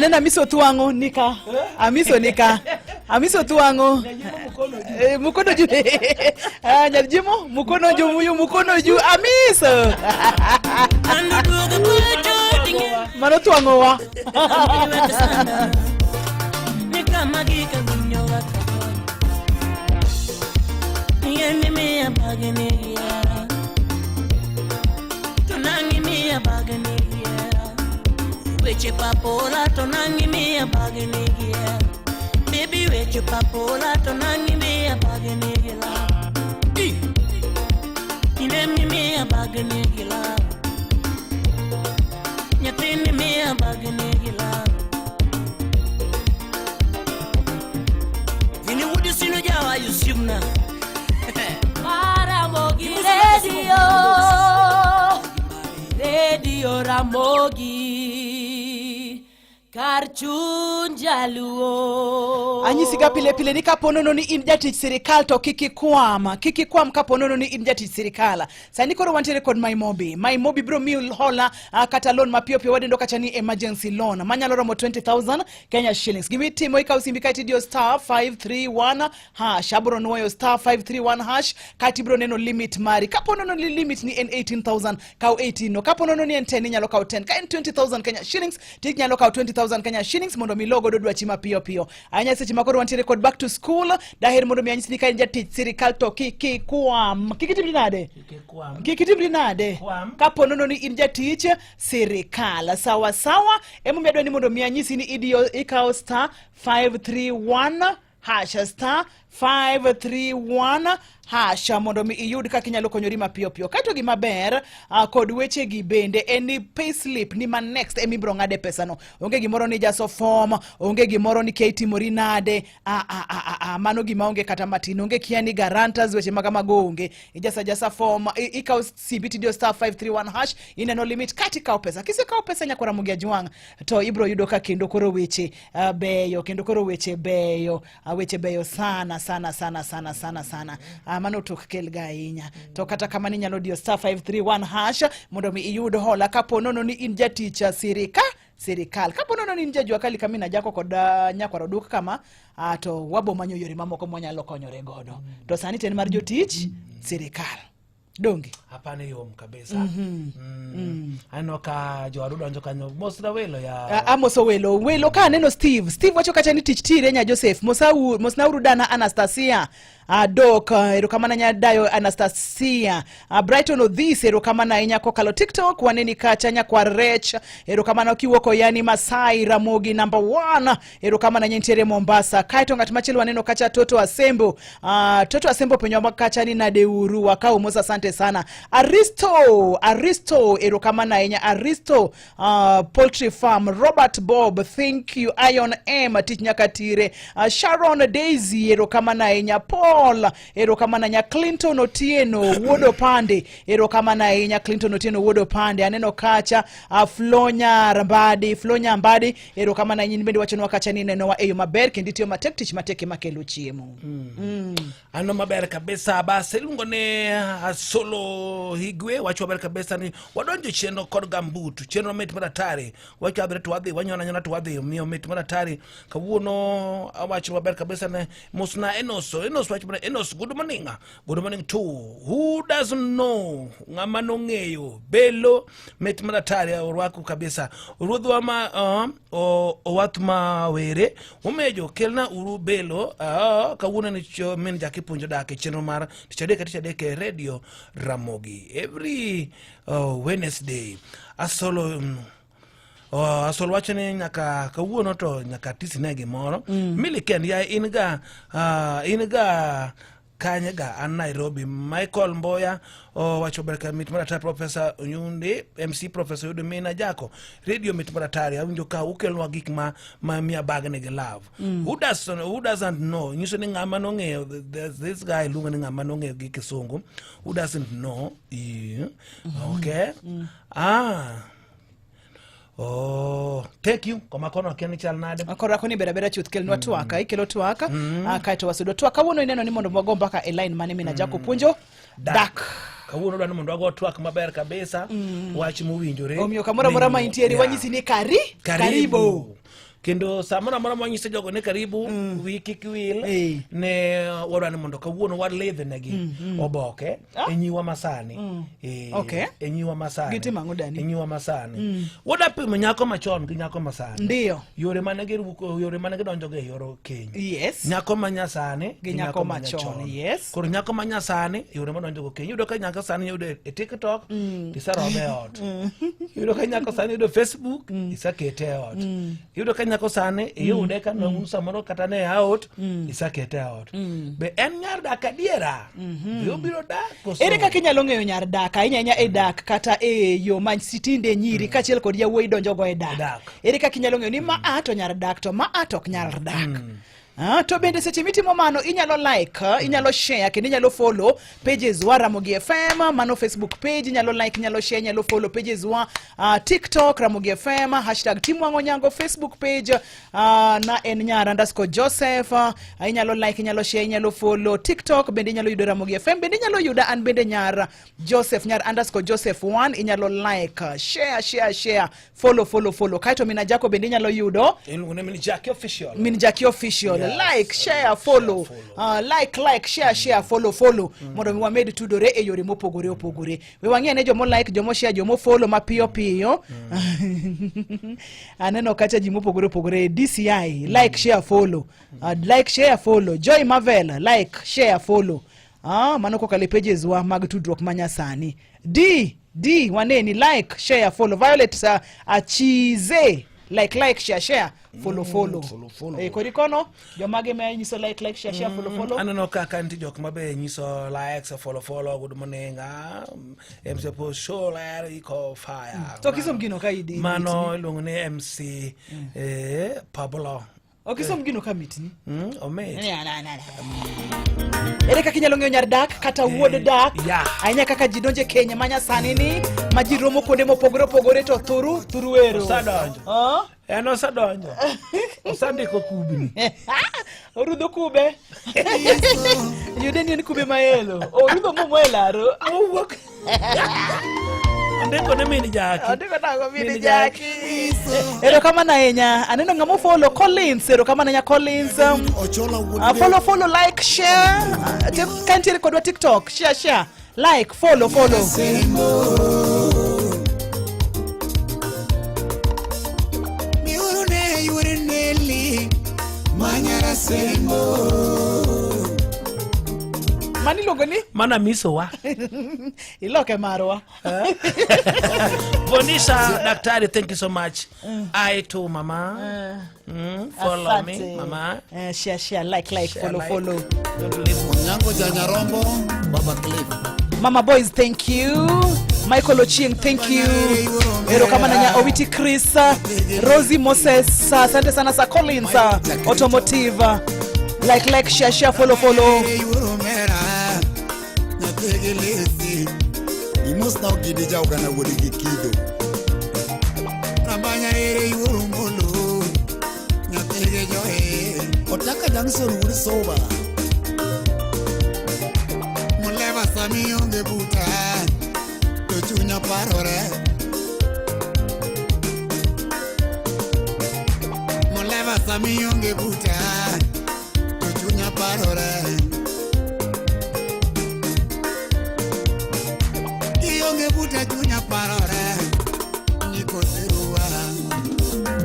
Aneno Amiso twang'o nika. Amiso nika. Amiso twang'o. Eh, mukono juu. Ah, Nyarjimo, mukono juu, muyu mukono juu. Amiso. Mano twang'o wa. Weche papola to nangi miya bagni gier Baby weche papola to nangi miya bagni gila Ine mi miya bagni gila Nyathini miya bagni gila Vini wudi sino jawa yusimna Ramogi Radio, Radio Ramogi, kar chuny jaluo. Anyisi ga pile pile ni kapo nono ni in jatich sirikal to kik ikwam, kik ikwam kapo nono ni in jatich sirikal. Sani koro wantiere kod MyMobi. MyMobi biro miyi hola kata loan mapiyo piyo wadendo kacha ni emergency loan manyalo romo 20,000 Kenya shillings. Gima itimo ikawo simbi kaeto idiyo star 531 hash, abiro nuoyo star 531 hash kaeto ibiro neno limit mari. Kapo nono ni limit ni en 18,000 kaw 18 no. Kapo nono ni en 10 inyalo kawo 10. Ka en 20,000 Kenya shillings to inyalo kawo 20,000 Kenya shillings mondo mi ilo godo dwachi mapiyo piyo. Ahinya seche ma koro wantiere kod back to school, daher mondo mi anyisi ni ka in jatich sirikal to kik ikwam. Kik itimri nade? Kik itimri nade? Kapo nono ni in jatich sirikal. Sawa sawa, emomiyo adwa ni mondo mi anyisi ni idiyo ikawo star 531 hash star 531 hash mondo mi iyud kaka inyalo konyori mapiyo piyo. Kaeto gima ber kod wechegi bende en ni payslip ni ma next ema ibiro ng'ade pesano. Onge gimoro ni jaso form, onge gimoro ni kia itimori nade. A, a, a, a, a, mano gima onge kata matin. Onge kia ni guarantors, weche maga mago onge. Ijasa jasa form, ikawo simbi tidiyo star 531 hash, ineno limit kati ikawo pesa. Kisekawo pesa nyakwar Ramogi Ajwang' to ibiro yudo ka kendo koro weche beyo, kendo koro weche beyo, weche beyo sana sana sana sana sana sana. Mano tok kel ga ahinya. To kata kamano inyalo diyo star 531 hash mondo mi iyud hola kapo nono ni in jatich sirikal. Kapo nono ni in jajua kali kama Jako kod nyakwar Oduk kama, to wabo manyo yore mamoko mwanyalo konyore godo. To sani to en mar jotich sirikal. Donge? Hapana, yom kabisa. Aneno ka jowaru donjo kanyo. Mosna welo ya. Amoso welo. Welo ka aneno Steve. Steve wacho kacha ni tich tire nya Joseph. Mosau, mosnauru dana Anastasia. Dok, erokamano nya dayo Anastasia. Brighton Odhis, erokamano ahinya kokalo TikTok. Waneni kacha nyakwar Rech. Erokamano kiwuok yani Masai Ramogi number 1. Erokamano ahinya nitiere Mombasa. Kaeto ng'at machielo waneno kacha Toto Asembo. Toto Asembo penjo kacha ni nade uru wakao mos, asante sana. Aristo, erokamano ahinya. Aristo Poultry Farm, Robert Bob, thank you. Ion M, tich nyaka tire. Sharon Daisy, erokamano ahinya. Paul, erokamano ahinya. Clinton Otieno, wuod Opande, erokamano ahinya. Clinton Otieno, wuod Opande. Aneno kacha Flonya Mbadi, Flonya Mbadi, erokamano ahinya. In bende wachonwa kacha ni nenowa e yo maber kendo itiyo matek, tich matek ema kelo chiemo. Ano maber kabisa. Bas iluongo ni Asolo Higwe wacho maber kabisa ni wadonjo chenro kod gambutu, chenro mit mar hatari. Wacho abere to wadhi wanyona nyona to wadhi, omiyo mit mar hatari. Kawuono awacho maber kabisa ne mosna Enos. Enos wacho maber. Enos, good morning. Good morning too. Who doesn't know? Ng'ama nong'eyo belo mit mar hatari orwaku kabisa. Ruodhwa ma owath ma were umejo kelna uru belo kawuono ni min Jaki puonjo dak e chenro mar tich adek ka tich adek e Radio Ramogi every Wednesday. Asolo Asol wacho ni nyaka kawuono to nyaka tisne gimoro. Miliken ya in ga kanye ga an Nairobi. Michael Mboya owacho ber ka mit mar atari. Professor Onyundi MC Professor Yudo Mina Jako radio mit mar atari. Awinjo ka ukelnwa gik ma miya bagne gi love. Who doesn't know nyiso ni ng'ama nong'eyo this guy luongo ni ng'ama nong'eyo gi kisungu. Who doesn't know? Yeah. Okay. Oh, thank you. Koma kono akia ni chal nade. Koro ako ni ber abera chuth kelnwa twak, ikelo twak, kaeto wasudo twak. Kawuono ineno ni mondo wago mbaka e line mane mina Jako puonjo dak. Kawuono dwani mondo wago twak maber kabisa. Wach mowinjore. Omiyo kamoro amora ma intiere wanyisi ni karibu. Karibu. Kendo samoro amora mwanyiso jogo ni karibu wi kik wil Eh. ne wadwa ni mondo kawuono walidhnegi oboke e nyiwa masani. Eh, Okay. E nyiwa masani. Gitimo ang'o, Dani? E nyiwa masani. Wada pimo nyako machon gi nyako masani. Ndiyo. Yore mane giruko, yore mane gidonjogo e yor keny. Yes. Nyako ma nyasani Gi nyako machon, yes. Koro nyako ma nyasani yore madonjogo keny. Iyudo ka nyako sani yudo e TikTok, iserome e ot. Iyudo ka nyako sani yudo e Facebook, isekete e ot. Iyudo ka nyako sani iyude ka nongu samoro kata ne out, isekete e ot. Be en nyar dak adiera? Be obiro dak koso? Ere kaka inyalo ng'eyo nyar dak ahinya ahinya e dak kata e yo ma tinde nyiri kaachiel kod yawuoyi donjogo e dak? Dak. Ere kaka inyalo ng'eyo ni ma a to nyar dak to ma a to ok nyar dak? Ah, to bende seche mitimo mano inyalo like, inyalo share kendo inyalo follow pages wa Ramogi FM, mano Facebook page, inyalo like, inyalo share, inyalo follow pages wa TikTok Ramogi FM, hashtag Tim Wang'o Nyango, Facebook page na en nyar underscore Joseph, inyalo like, inyalo share, inyalo follow TikTok, bende inyalo yudo Ramogi FM, bende inyalo yuda an bende nyar Joseph, nyar underscore Joseph 1, inyalo like, share, share, share, follow, follow, follow. Kaeto Mina Jako bende inyalo yudo Iluongo ni Min Jackie Official. Min Jackie Official. Yes. Like, share, follow. Like, like, share, share, follow, follow. Mondo mi wamed tudore e yore mopogore opogore. We wang'i ane jomo like, jomo share, jomo follow mapiyo piyo. Aneno kacha ji mopogore opogore. DCI, like, share, follow. Like, share, follow. Joy Marvel, like, share, follow. Ah, mano kokalo e pages wa mag tudruok manyasani. D D waneni like, share, follow. Violet Achize, like, like, share, share, follow, follow. Follow, follow. Eh, kodi kono jomage ma nyiso like, like, share, share, follow, follow. Aneno ka ka nitie jok mabe nyiso likes, follow, follow, good morning, MC Posho ler iko fire. To kisom gino ka idi. Mano iluongo ni MC Pablo. Ok isom gino ka mitni. Omit. Ere kaka inyalo ng'eyo nyar dak kata wuod dak? Yeah. Ahinya kaka ji donje Kenya ma nyasani ni ma ji romo kuonde mopogore opogore to thuru thuru wero. Osadonjo. Ah? En osedonjo. Osandiko kubni. Orudho kube. Yude ni en kube maelo. Orudho momo e laro. Owuok. Ondiko ne min Jackie. Ondiko nang'o min Min Jackie. Erokamano ahinya. Aneno ng'ama follow Collins. Erokamano ahinya Collins. Ochola wuod Follow, follow, like, share. Ka nitiere kodwa TikTok, share, share, like, follow, follow. Miuru ne yuore neli manyara sembo. Mani iluongo ni Mana misowa. Iloke marwa. Bonisha Daktari, thank you so much. I too, mama. Follow me, Asante. mama. Share, share, like, like, Share, follow, like. Follow. Don't leave me. Onyango Janyarombo Baba Cliff. Mama Boys, thank you. Michael Ochieng, thank you. Erokamano nya Owiti Chris, Rosie Moses, asante sana Sir Collins, Automotive. Like, like, share, share, follow, follow. Yuoro mera nyathigi lesi imosna ogidi jaugana wuod gi kido Rambanya ere yuoro molo nyathigi joe Otaka Junction wuod soba Muleva sami onge buta to chunya parore Muleva sami onge buta to chunya parore Ionge buta chunya parore Nyikoseruwa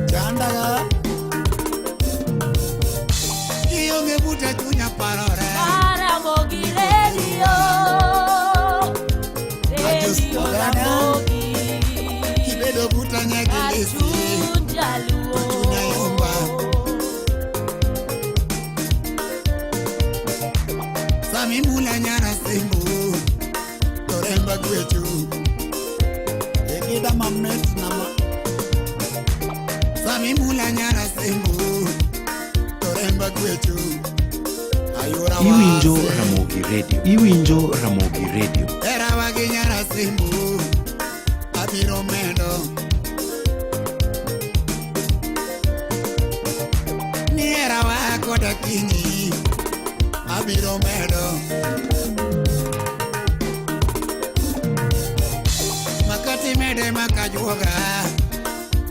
Chandaga Ionge buta chunya parore Ramogi Radio. Radio Ramogi. Kibedo buta nyagilesi Achunjaluo. Chunya yomba. Sami mula nyara sembo Toremba gwecho Egida mamet nama Sami mula nyara sembo Toremba gwecho Ayora Iwinjo wase Ramogi Radio. Iwinjo Ramogi Radio. Era wagi nyara sembo Abiro mendo Ni era wako dakinyi Abiro medo Makati mede makajuoga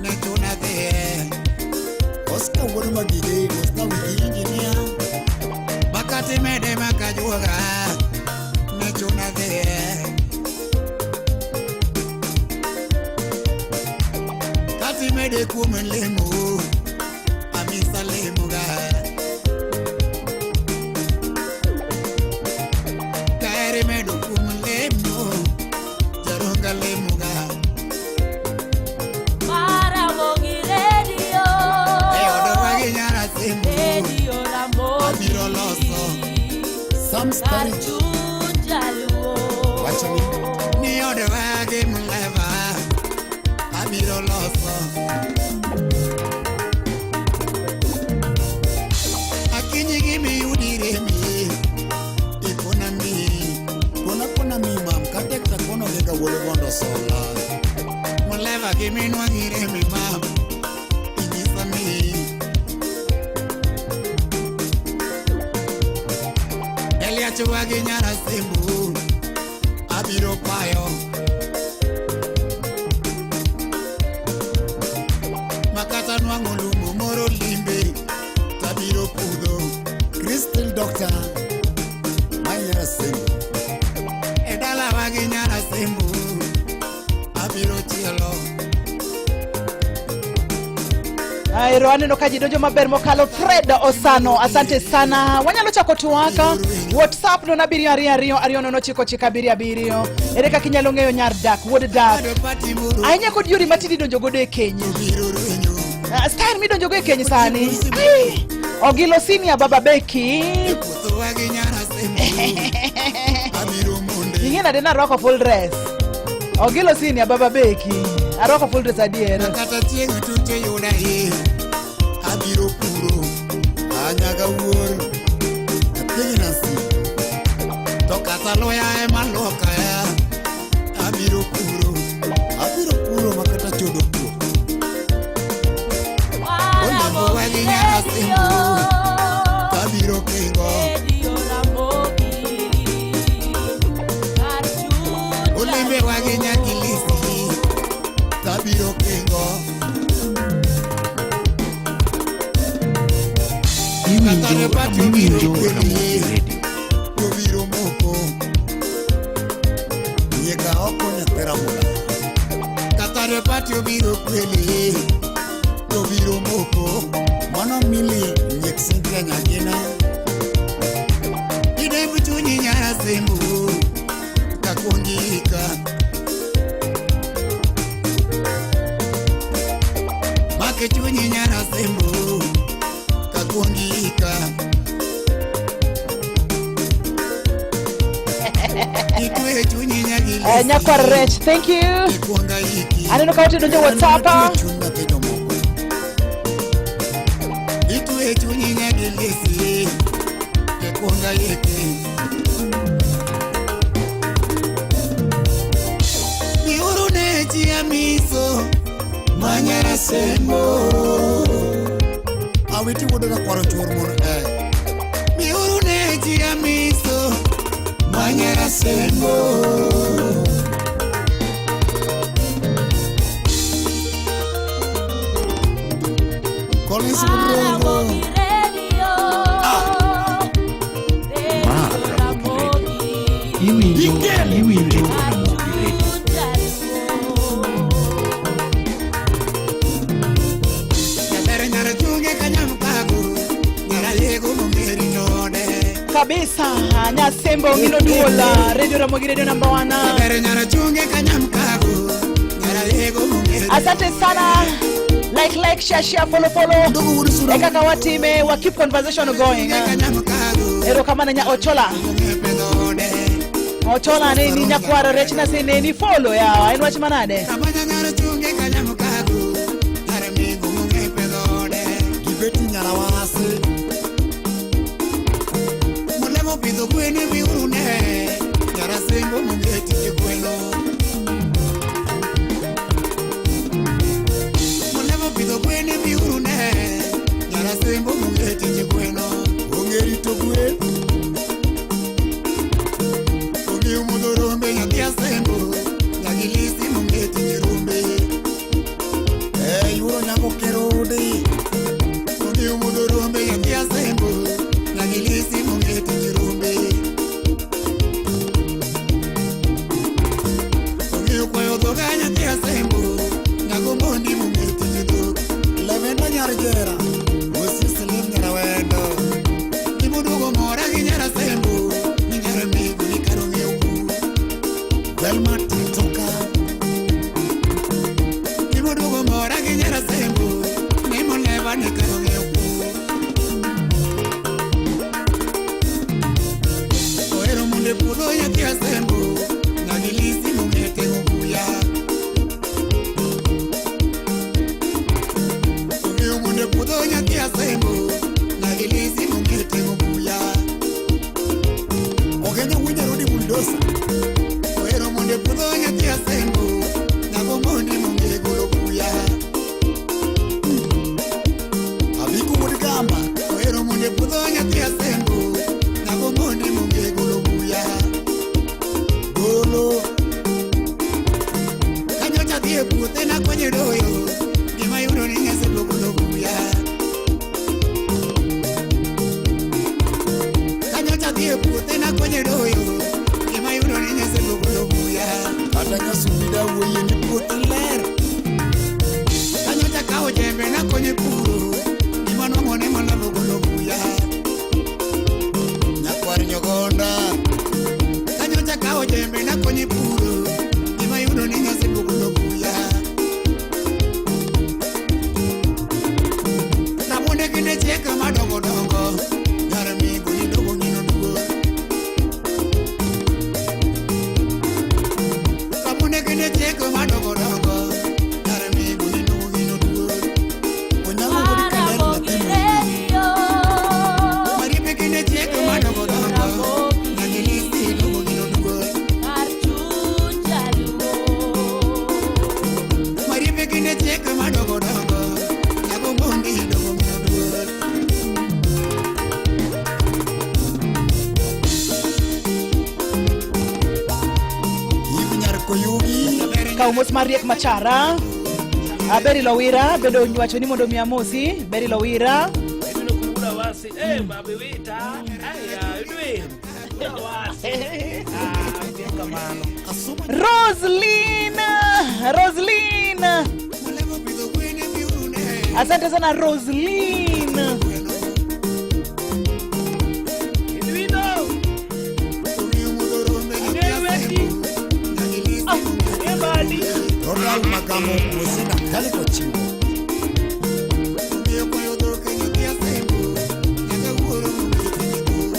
Ne chuna dhie. wuod magige mosna wigi injinia. Makati mede makajuoga ne chuna dhiye. Kati mede kuom lemo amisa lemoga. Kaeri medo kuom lemo jaronga lemoga. Ramogi Radio. E odwa gi nyara Sembo Radio Ramogi. abiro loso. Sam Kar Starich chuny jaluo. wacho ni ni odwa gi mleva abiro loso. Akinyi gi miyudi remi ikona mi kona kona mi mam katek ta kono gi ga wuod bondo sola. Mleva gi minwa gi remi mam inyisa mi. Eliachwa gi nyara Sembo abiro kwayo. Makata nwang'o lumbo moro limbe tabiro pudho. Crystal Doctor ma nyara Sembo. E dalawa gi nyara Sembo abiro chielo. Ero aneno ka ji donjo maber mokalo. Fred Osano, asante sana. Wanyalo chako twaka WhatsApp 0722209977. Ere kaka inyalo ng'eyo nyar dak wuod dak Ado pati moro ahinya kod yore matindi donjo godo e keny? biro rwenyo. Ah, style midonjogo e keny sani. Ai, Ogilo Senior, Baba Beki. Puothowa gi nyara Sembo abiro monde. Ing'e nade narwako full dress? Ogilo Senior, Baba Beki, arwako full dress adier. Kata chieng' tuche yuda e abiro puro. Anyaga wuor apigi nasi. To kata luya ema luoka abiro puro. Abiro puro makata chodo puro. Olembo Ramogi gi nyara Radio. Sembo abiro kingo. Radio Ramogi. Kar chuny Olembe wa gi jaluo. nyakilisi tabiro kingo. Iwinjo iwinjo Ramogi Radio. Tobiro moko. Nyieka oko nyathi ramula. Kata repati obiro kweli tobiro moko. Mano mili nyiek Cynthia Nyagina. Idemb chunyi nyara Sembo kakuongi ika. Make chunyi nyara Sembo kakuongi ika. Itwe chunyi nyagilisi. Nyakwar Rech, thank you. Ikuonga iki. Aneno ka wate donjo WhatsApp. Chuny nyathi jomoko. Itwe chunyi nyagilisi. Ikuonga iki. Miuru ne chiamiso manyara Sembo. Awiti wuod rakwaro chuor mon e. Miuru ne chiamiso manyara Sembo. Collins Mrongo. Ramogi Radio. Ma Radio Ramogi Radio. Ramogi. Iwinjo iwinjo Ramogi Radio. Nyaber nyar chunge kanyamkago nyar alego mongeri node. Kabisa, Nyasembo ng'ino duola Radio Ramogi Radio number 1. Nyaber nyar chunge kanyamkago nyar alego mongeri. Asante sana. Like, like, share, share, follow, follow. Ndugu wuod sura. E kaka watime, wa keep conversation going. Kanyamkago Erokamano nya Ochola. mong'epe dhode. Ochola ne ni nyakwaro rech nase ne ni follow yawa. En wach manade? Amanya nyar chunge kanyamkago nyar mingo mong'epe dhode. Gibeti nyarawasi. Mulemo pidho gwen miuru ne nyara Sembo mong'eti gi gweno. Mulemo pidho gwen miuru ne nyara Sembo mong'eti gi gweno. Onge rito gwen. Onge mudho rombe nyathi Asembo nyagilisi mong'eti gi rombe. Eh, yuoro nyako kerode. Onge puodho nyathi asembo nyagilisi mong'ete obuya Ong'eyo monde puodho nyathi asembo nyagilisi mong'ete obuya Ogenya wuoyi nyarodi buldosa Ohero monde puodho nyathi asembo nyago mondi mong'e golo buya Abiko wuod gamba Ohero monde puodho nyathi asembo nyago mondi mong'e golo buya Golo Kanyocha dhi e puothe nakonye doyo gima yudo ni nyasembo golo buya Kanyocha dhi e puothe nakonye doyo gima yudo ni nyasembo golo buya Kata nyasubida wuoyi ni puothe ler Kanyocha kawo jembe nakonye puro gima nwang'o ni malabo golo buya Nyakwar nyogonda Kanyocha kawo jembe nakonye puro gima yudo ni nyasembo golo buya Rabuonde kinde chiek madongo dongo nyar migo ni dogo ng'ino duol Rabuonde kinde chiek madongo dongo nyar migo ni dogo ng'ino duol Onyango wuod Kaler Ramogi nyathi Radio. Maripe kinde chiek madongo dongo nyagilisi dogo ng'ino duol Kar chuny jaluo. Maripe kinde chiek madongo dongo nyago mondi dogo ng'ino duol Yip nyar koyugi Kaw mos mar riek machara. Beri Lowira bende owacho ni mondo mi amosi. Beri Lowira. Ibiro kuura wasi. Eh, babi wita. Aya, idwe. Kuura wasi. Ah, ndio kamano. Asuma Roslyn. Roslyn. Mulemo pidho gwen e miurune Asante sana Roslyn. Gweno Idwino. Ong'eyo modho rombe nyathi Ang'eyo weti. asembo nyagilisi mong'ete Ebadi. Ronald Magamo Mosina Daktari Kochiwo Ong'eyo kwayo dhok e nyathi asembo nyaka wuoro mong'ete duol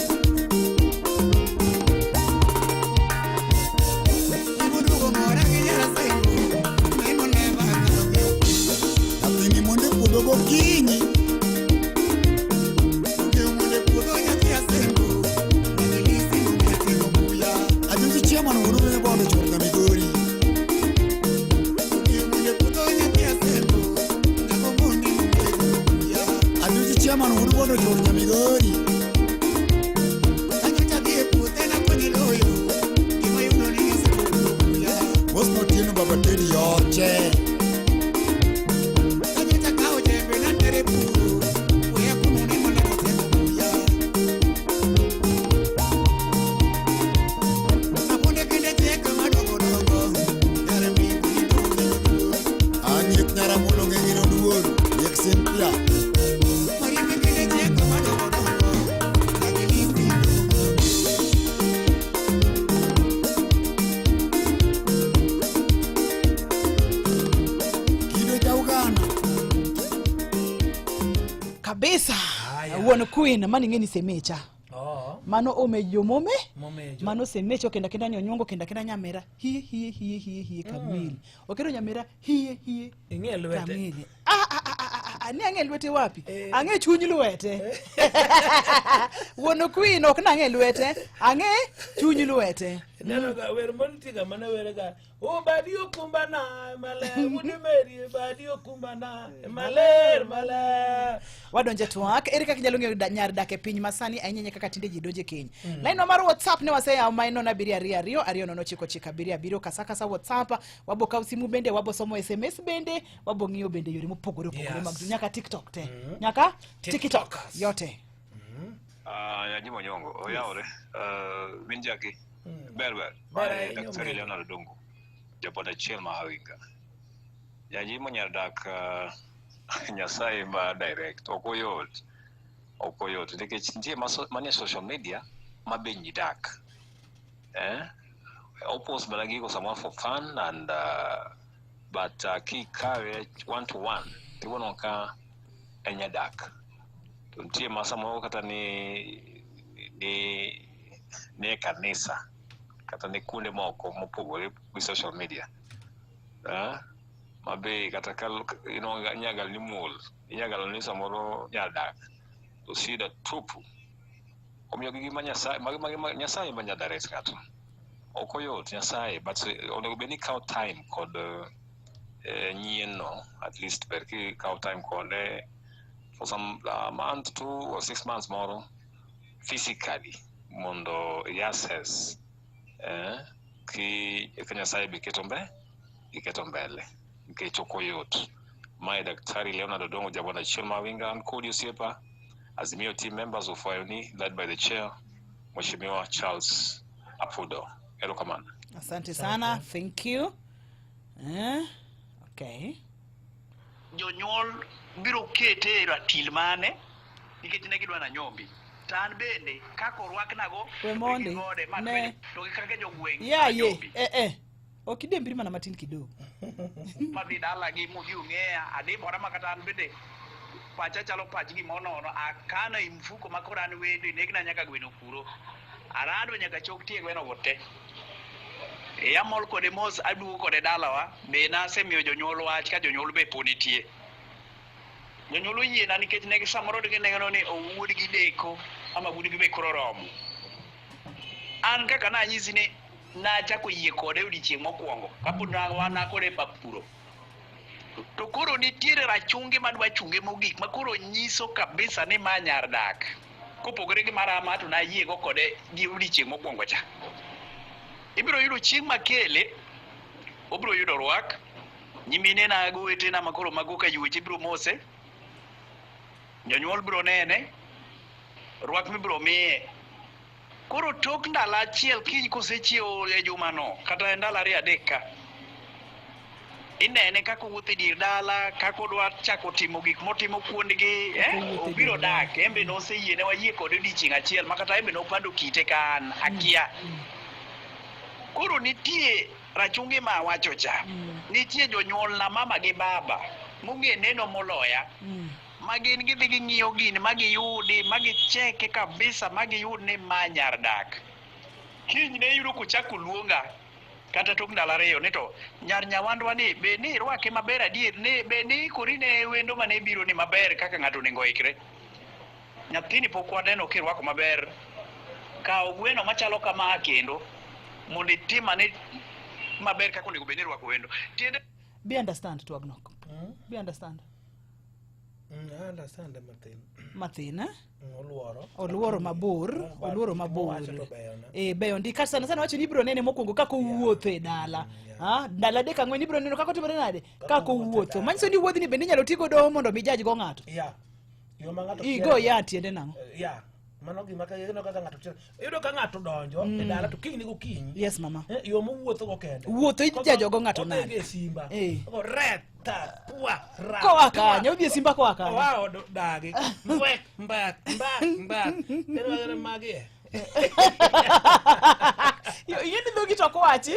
Gimoduogo mora gi nyar asembo maimo leva ng'ado gi Nyathini mondo e puodho gokinyi Ong'eyo mondo e puodho nyathi asembo nyagilisi mong'ete obuya Ajusi chairman wuod Rume Bondo chuor na Migori Ong'eyo mondo e puodho nyathi asembo nyago mondi mong'e golo buya Ajusi chairman wuod Bondo chuor na Migori Kanyocha dhi e puothe nakonye doyo gima yudo ni nyasembo golo buya Bosno Otieno Baba Teddy yoche Kanyocha kawo jembe natere puro weya kuno ne molemo tego buya Rabuonde kinde chiek madongo dongo nyar migo ni dogo ng'ino duol Anyiek nyaramolo ng'e ng'ino duol Nyiek Cynthia Mariembe kinde chiek madongo dongo nyagilisi dogo ng'ino duol Kido cha Uganda Kabisa. Wuon Queen mani ng'eni semecha. Oh. Mano omejo mome. Momejo. Mano semecho kenda kenda ni onyuongo kenda kenda nyamera. Hie hie hie hie hie kamili. Okendo nyamera hie hie. Ing'e lwete. Kamili. Ah ah ah ah, ah ni ang'e lwete wapi? Ang'e chuny lwete. Wuon Queen ok nang'e lwete, ang'e chuny lwete. Neno ga wer moro nitie ga mane were ga o badi okumbana maler wuod Meri badi okumbana maler maler Wadonje twak ere kaka inyalo ng'eyo nyar dak e piny masani ahinya ahinya kaka tinde ji donje keny. Lainwa mar WhatsApp ne waseyawo ma en 0 7 2 2 0 9 9 7 7 kasa kasa WhatsApp wabo kawo simu bende wabo somo SMS bende wabo ng'iyo bende yore mopogore opogore Yes. mag nyaka TikTok te nyaka TikTok TikTokers. yote. Nyimo Nyong'o, oyawore. Min Jackie. Ber ber. Ber Mae ahinya, Daktari omera. Leonard Odongo. Japod achiel ma Hawinga. Janyimo nyar dak Nyasaye ma direct. Ok oyot. Ok oyot. Nikech nitie manie social media ma be nyi dak. Eh? Opost mana gigo samoro for fun and but kikawe one to one tiwuono ka en nyadak. To nitie ma samoro kata ni nie kanisa kata ne kuonde moko mopogore gi social media. Ah, ma be kata ka inyagalo ni muol, inyagalo ni samoro nyar dak to shida tupu. Omiyo gigi ma Nyasaye magi magi ma Nyasaye ma nyadaret ng'ato. Ok oyot Nyasaye but onego bed ni ikawo time kod nyien no at least ber kikawo time kode for some month, 2 or 6 months moro physically mondo i assess ki ka Nyasaye be keto mbe iketo mbele nikech ok oyot. Mae Daktari Leonard Odongo Jabwana achiel ma Winga an kodi osiepa Azimio team members of Wayoni led by the chair Mheshimiwa Charles Apudo. Erokamano. Asante sana, thank you. Okay. Jonyuol biro kete e ratil mane nikech ne gidwa nanyombi to an bende kaka orwaknago We mondi, gode ma to gi kaka jogweng' Ya ye, anyombi. Ok idembri mana matin kidogo. Madhi dalagi modhi ong'eya adimbora ma kata an bende pacha chalo pach gimonono akano e mfuko ma koro an wendo inegna nyaka gweno kuro arado nyaka chok tie gweno go te. E amol kode mos aduogo kode dalawa be nasemiyo jonyuol wach ka jonyuol be po nitie. Jonyuol oyiena nikech ne samoro gineno ni owuodgi deko ama wuodgi be koro oromo. An kaka nanyisi ni nachako yie kode odiochieng' mokwongo kapod wan kode e pap puro. To koro nitiere rachungi madwa chunge mogik ma koro nyiso kabisa ni ma nyar dak. Kopogore gi marama to nayiego kode gi odiochieng' mokwongo cha. Ibiro yudo chieng' makele, obiro yudo rwak, nyiminena gi owetena ma koro mago ka yuoche biro mose, jonyuol biro nene, rwak mibiro miye. Koro tok ndalo achiel kiny kosechiewo e jumano kata e ndalo ariyo adek ka, inene kaka owuotho e dier dala, kaka odwa chako timo gik motimo kuondgi, Obiro dak, en be noseyiene wayie kode odiochieng' achiel ma kata en be nopando kite ka an, akia. Koro nitie rachungi ma awacho cha, nitie jonyuolna mama gi baba mong'e neno moloya, ma gin gidhi ging'iyo gini ma giyudi ma gicheke kabisa ma giyud ni ma nyar dak. Kiny ne iyudo kochako luonga kata tok ndalo ariyo ni to nyar nyawandwa ni be ni irwake maber adier ni be ni ikori ne wendo mane biro ni maber kaka ng'ato onego oikre. Nyathini pok waneno kirwako maber. Kaw gweno machalo kama kendo mondo itim ane maber kaka onego bed ni irwako wendo. Tiende Be understand twagno. Be understand. I understand mathin. Mathin, eh? Oluoro. Oluoro mabor, oluoro mabor. Owacho to beyona. Beyo ndi kata sana sana wacho ni ibiro nene mokwongo kaka owuotho e dala. Ah, ndalo adek ang'wen ibiro neno kaka otimore nade? Kaka owuotho. Manyiso ni wuodhni bende inyalo ti godo mondo mi judge go ng'ato. Yeah. Yo ma ng'ato Igo ya tiende nang'o? Yeah. Mano gima ka ineno kaka ng'ato tiere. Iyudo ka ng'ato donjo e dala to kiny gokinyi. Yes mama. Yo mowuotho go kende. Wuotho ijajo go ng'ato Odhi nade? e simba. Ogo re ta pua ra. Koa pua. kanyo, odhi e simba koa kanyo. Oa od dagi. Mbwek mbak mbak mbak. Ero agere magi e. Ing'e ni dhogi to ok wachi.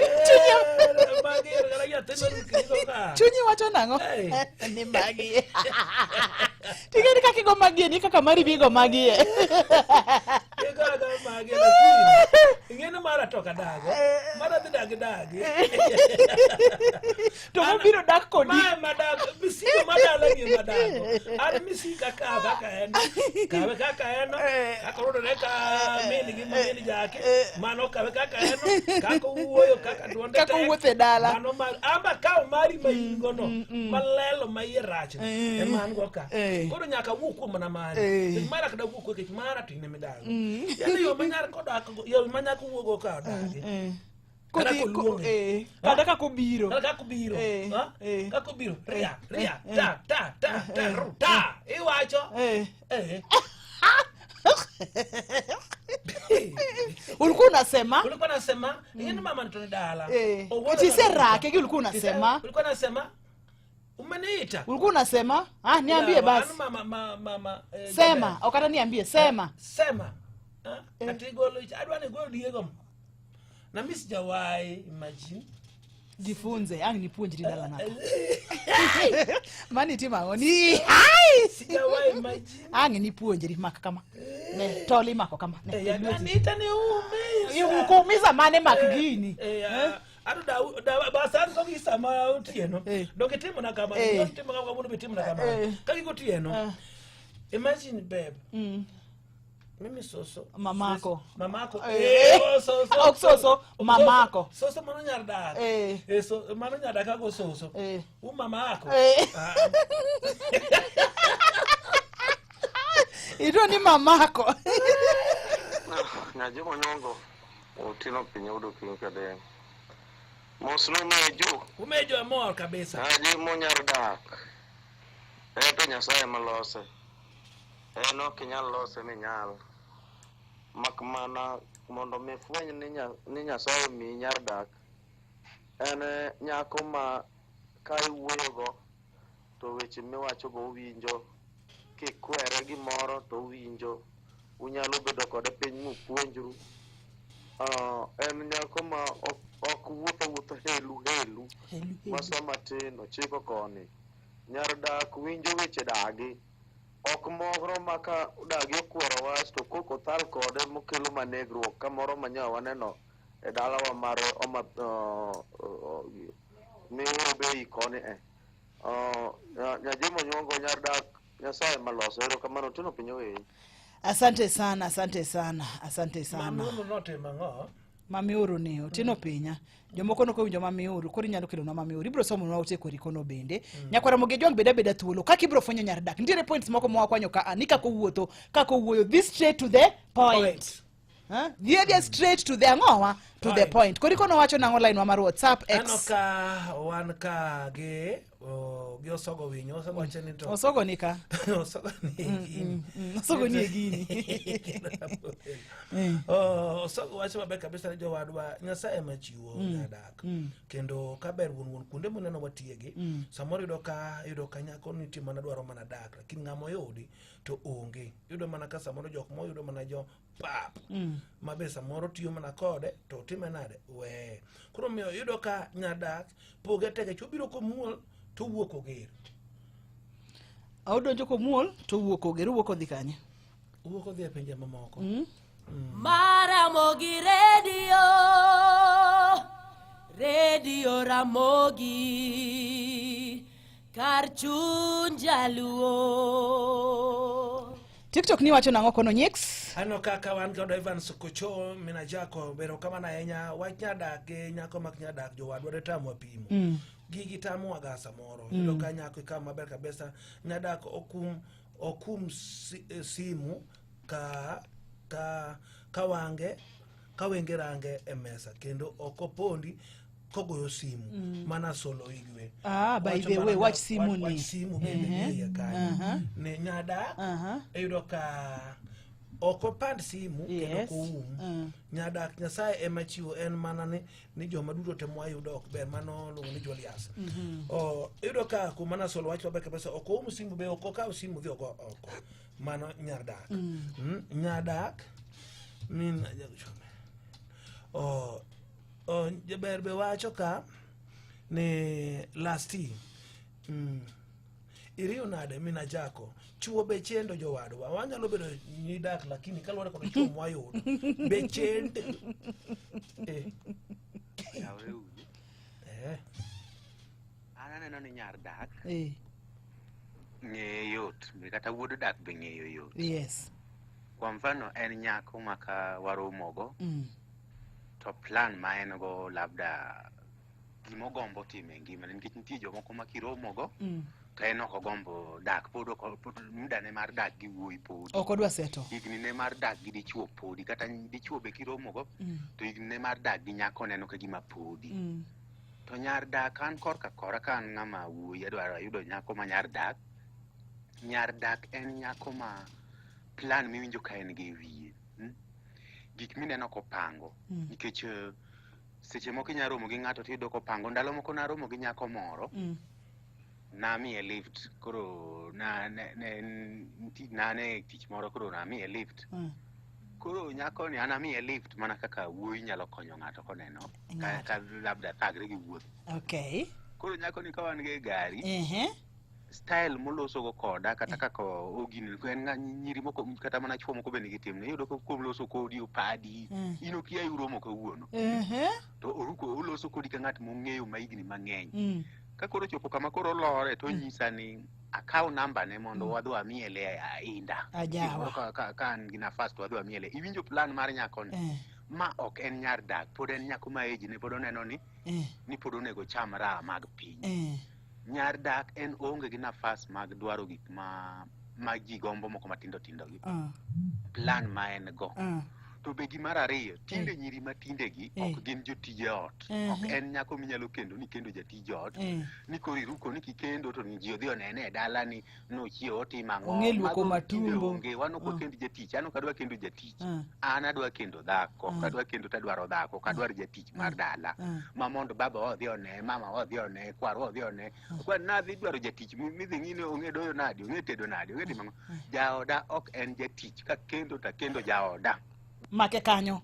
Magi ero kata nyathi marukni go ka. Chunyi wacho nang'o? Ni magi. Ting'e ni kaka igo magi ni kaka mari bi igo magi e. Igo aga magi lakini. Ing'e ni mara to ok adago. Mara dhi dagi dagi. To mobiro dak kodi. Ma madago, misigo madala gi madago. An misika kaw kaka en. Kawe kaka en. Kaka orudore ka min gi min jake. Mano kawe kaka en. Kaka owuoyo, kaka duonde Kaka tek. owuotho e dala. Mano mar amba kaw mari ma in go no. Malelo ma iye rach. Ema an go ka. Koro nyaka awuo kuom mana mari. Nikech mara ok dawuo kuom nikech mara to in ema idago. Yaani yo ma nyar kodak go, yo ma nyako wuok go ka odagi. Kata Kodhi- koluonge. kata kaka obiro. Kata kaka obiro. Ha? Kaka obiro. Ria, ria, ta, ta, ta, ta, ru, ta. Iwacho. Ulikuwa unasema? Ulikuwa unasema, ingine mama nitone dala. Owuotho Ati na rake gi ulikuwa unasema? Ulikuwa unasema? Umeniita. Ulikuwa unasema? Ah, niambie Ya, basi. anu mama, mama, mama, Sema, Jaber. okata niambie, sema. Sema. Ha? Ati igolo, adwa ni igolo Diego. Na mimi sijawahi imagine. Jifunze, ang nipuonjri dala naka. Mani timo ang'o? Ni hai! Sijawahi imagine. Ang nipuonjri mak kama. Ne, tol imako kama. Ne, Eh, lweti. Anita ni umisa. Kuumiza mane mak gini. Eh, ah, Ado da da basan ko gi sama otieno. Eh. Dok itimo na kama, Eh. dok itimo kama kawuono be itimo na kama. Eh. Ka gik otieno. Eh. Imagine babe. Mm. Mimi soso. Mamako. Mamako. Eh. Eh, oh, soso. Ok soso, mamako. Soso mano nyar dak. Eh. Eh, so mano nyar dak ago soso. Eh. U mamako. Eh. Ah, Ito ni mamako. Nyaji monyongo otieno piny yudo piny kadem. Mos numejo, Umejo amor kabisa. nyaji monyar dak. En to Nyasaye malose. En ok inyal lose minyal. Mak mana mondo mi fweny ni, nya, ni Nyasaye omiyi nyar dak. En eh, nyako ma ka iwuoyogo to weche miwachogo owinjo. Kikwere gimoro to owinjo. Unyalo bedo kode piny mupuonjru. Ah, en nyako ma ok ok wuoth awuotha helu helu ma sama tin ochiko koni. Nyar dak winjo weche dagi. Ok moro ma ka dagi okwero wach to koko thal kode mokelo manegruok kamoro ma nyo waneno e dalawa mar Homa uh, Miuru Bay koni e. Nyajimo nyuongo nyar dak Nyasaye maloso erokamano Otieno piny oweyi. Asante sana, asante sana, asante sana. Mami notimo ang'o? Mamiuru ni Otieno pinya. Jomoko nok owinjo mamiuru, koro inyalo kelonwa mamiuru. Ibiro somonwa ote kori kono bende. Nyakwara Mogi Jwang' bed abeda thuolo. Kaka ibiro fwenyo nyar dak. Nitiere points moko mwakwanyo ka a ni kaka owuotho, kaka owuoyo. Dhi straight to the point. Point. Huh? Dhi adhiya straight to the ang'owa? To the Point. point. Koro ikono wacho nang'o line wa mar WhatsApp Aneno X. ka wan ka gi oh, gi osogo winyo osogo wacho ni to Osogo ni ka. osogo ni e gini. Osogo ni e gini. Oh, osogo wacho maber kabisa ni jowadwa Nyasaye ema chiwo nyadak kendo ka ber wuon wuon kuonde muneno watiegi samoro iyudo ka iyudo ka nyako nitie mana dwaro mana dak lakini ng'ama oyudi to onge iyudo mana ka samoro jok moyudo mana jo pap ma be samoro tiyo mana kode to time nade weye koro miyo iyudo ka nyadak poge teke chuo biro komuol to wuok oger Odonjo komuol to owuok oger, owuok odhi kanye? owuok odhi e pinje mamoko Maramogi Radio, Radio Ramogi, kar chuny jaluo. TikTok ni wacho nang'o kono Nyix? Aneno kaka wan kod Evans Kocho mina Jako bero kamano ahinya wach nyadak gi nyako mak nyadak jowadwa de tamwa pimo gigi tamowa ga samoro iyudo ka nyako ikawo maber kabisa nyadak okum okum si, eh, simu ka ka ka wange ka wenge range e mesa kendo ok opondi kogoyo simu mana solo igwe Ah, by Wacho the mana way, wach nya- simu wach ni. simu bende Ehe. ni iye kanyo Aha. ne nyadak Aha. iyudo ka ok opand simu kendo Yes. ok oum Mm. nyadak nyasaye ema chiwo en mana ni, ni joma duto te mwayudo ok ber mano luongo ni Julius oh, iyudo ka kuma nasolo wach maber kabisa ok oum simu be ok okaw simu dhi ogo oko mano nyar dak nyadak min oh, oh, jaber be wacho ka ni lasti iriyo nade mina jako chuo be chendo jowadwa wanyalo bedo nyidak lakini kaluwore kod chuo mwayudo be chendo eh. Yaure uru. Eh. An aneno ni nyar dak Eh, ng'eye yot be kata wuod dak be ng'eyo yot. yes. Kwa mfano en nyako ma ka waromogo Mm. to plan ma en go labda gimogombo timo e ngimane nikech nitie jomoko ma kiromogo Mm. to en ok ogombo dak pod ok pod muda ne mar dak gi wuoyi podi. Ok odwa seto. Higni ne mar dak gi dichuo podi kata dichuo be kiromogo Mm. to higni ne mar dak gi nyako neno ka gima podi. Mm. To nyar dak an korka kora ka an ng'ama wuoyi adwaro ayudo nyako ma nyar dak. Nyar dak en nyako ma plan miwinjo ka en gi e wiye. Gik mineno kopango. Mm. Nikech eh, seche moko inya romo gi ng'ato tiyudo kopango. Ndalo moko naromo gi nyako moro, namiye lift koro na ne, ne, nane tich moro koro namiye lift. Koro nyako ni an amiye lift mana kaka wuoyi nyalo konyo ng'ato koneno ka, Ng'ato. ka labda thagre gi wuoth. Okay. Koro nyako ni ka wan go e gari Ehe. style molosogo koda kata kaka ogini en ng'a- nyiri moko kata mana chuo moko be nigi timne iyudo ka kuom loso kodi opadi Mm. in okia uromo kawuono Ehe. to oruko oloso kodi ka ng'at mong'eyo mahigni mang'eny Mm. ka koro ochopo kama koro olore to onyisa ni akaw namba ne mondo wadhi wamiele ainda Ajawa. Gimoro ka, ka, ka an gi nafas to wadhi wamiele iwinjo plan mar nyakoni Eh. ma ok en nyar dak pod en nyako ma age ne pod oneno ni Eh. ni pod onego cham raha mag piny Eh. nyar dak en oonge gi nafas mag dwaro gik ma ma ji gombo moko matindo tindo gi Ah. plan ma en go Ah. to be gimar ariyo tinde nyiri ma tindegi Eh. ok gin jotije ot Mhm. ok en nyako minyalo kendo ni kendo jatij ot Eh. ni koro iruko ni kikendo to ni ji odhi onene e dala ni nochiewo otimo ang'o Ong'e luoko Mago tinde matumbo. onge wan ok Ah. wakend jatich an ok adwa kendo jatich Ah. an adwa kendo dhako Ah. kadwa kendo tadwaro dhako ok adwar jatich mar dala Ah. ma mondo baba odhi one mama odhi one kwarwa odhi one kwa nadhi dwaro jatich mi- midhi ng'i ni ong'e doyo nadi ong'e tedo nadi ong'e timo ang'o jaoda ok en jatich ka kendo ta kendo jaoda Make kanyo.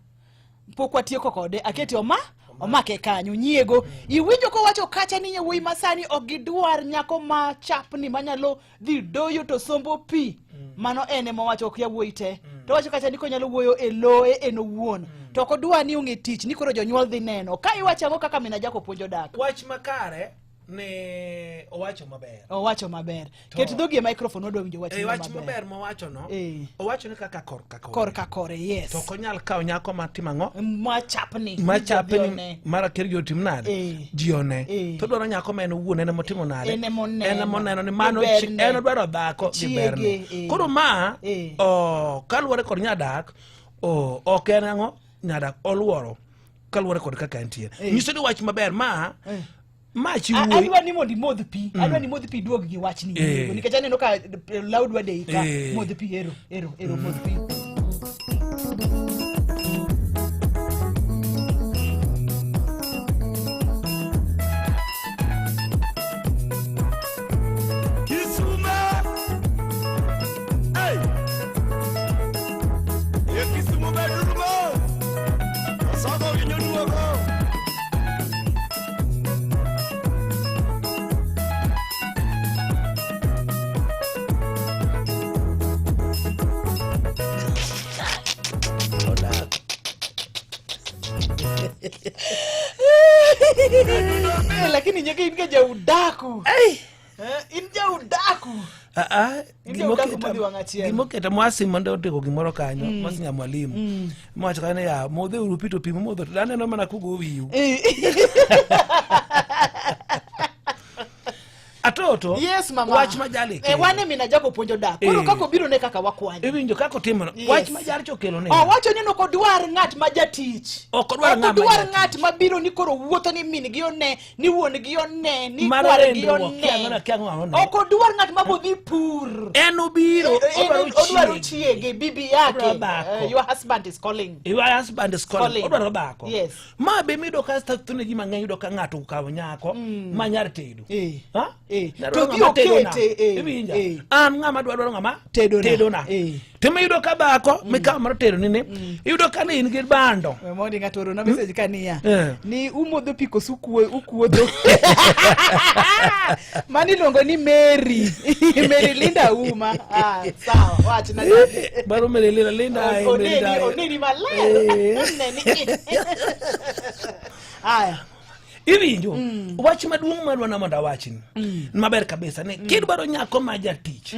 Pok watieko kode. Aketi oma omake kanyo nyiego. Iwinjo kowacho kacha ni yawuoyi masani ok gidwar nyako ma chapni manyalo dhi doyo to sombo pi. Mano en ema owacho ok yawuoyi te. To wacho kacha ni konyalo wuoyo e loye en owuon. To ok odwar ni ong'e tich ni koro jonyuol dhi neno. Ka iwacho ang'o kaka mina Jack opuonjo dak. Wach makare ne owacho maber. Owacho maber. To- Ket dhogi e microphone wadwa winjo wach Eh, wach maber mowacho no Eh. owacho ni kaka korka kore Korka kore, yes. to ok onyal kawo nyako matimo ang'o Machapni. machapni Jodhi mara ker ji otim nade Eh. ji one Eh. to dwaro nyako ma en owuon en emotimo nade En emoneno. en emoneno ni mano Gi chi- berne. en odwaro dhako gi Chiege, berne eh. koro ma Eh. o, kaluwore kod nyadak o, ok en ang'o nyadak oluoro kaluwore kod kaka entie Eh. nyiso ni wach maber ma Eh. ma chi A- wuoyi adwa ni mondo imodh pi adwa ni imodh pi duog gi wachni Eh. nikech aneno ka eh, law dwa deyi ka Eh. modh pi ero ero ero modh pi Kisumu! Hey! E Kisumu bedrumo! Osogo winyo duogo! Eh, lakini nyeke in ga jaudaku Eh, in jaudaku Ah, ah, In jaudaku modhi wang' achiel. gimoketa mwasi mondo otego gimoro kanyo mwasi nya mwalimu mowacho kanyo ni ya modhe uru pi to pi mumodho to aneno mana kugo wiu atoto yes mama wach ma jali eh, kelo. wane mina Jack opuonjo dak koro Eh. kaka obiro ne kaka wakwanye iwinjo kaka otimono Yes. wach ma jali okelo ni owacho ni ok odwar ng'at ma jatich Ok odwar ng'ama Ok odwar jatich. ng'at ma biro ni koro wuotho ni min gi one ni wuon gi one ni Mar kwar gi rendruok, one kia ang'o na, kia ang'o one. ok odwar ng'at ma bodhi pur en obiro Eh, eh, odwaro odwaro chiege. chiege bibi yake Odwaro dhako. Eh, your husband is calling Your husband is calling. Calling. Odwaro dhako. Yes. Ma be miyudo ka thothne ji mang'eny yudo ka ng'ato okawo nyako ma nyar tedo. Eh. Ha? Eh. Nyar To dwaro dhi ng'ama tedona. okete, eh, Iwinja? eh. An ng'ama dwa dwaro ng'ama Tedona. tedona. Eh. To iyudo ka dhako mikawo mar tedo nini, iyudo ka ne in gi bando. We mondi ng'ato orona message ka niya Eh. ni umodho pi koso ukuo- ukuodho mano iluongo ni Mary Mary Linda Uma ah, sawa wachna Baro Mary Linda Linda eh, Mary oneni Linda. oneni maler Eh. oneni aya Iwinjo? Wach maduong' madwa na mondo awachni. Maber kabisa ni kidwaro nyako ma jatich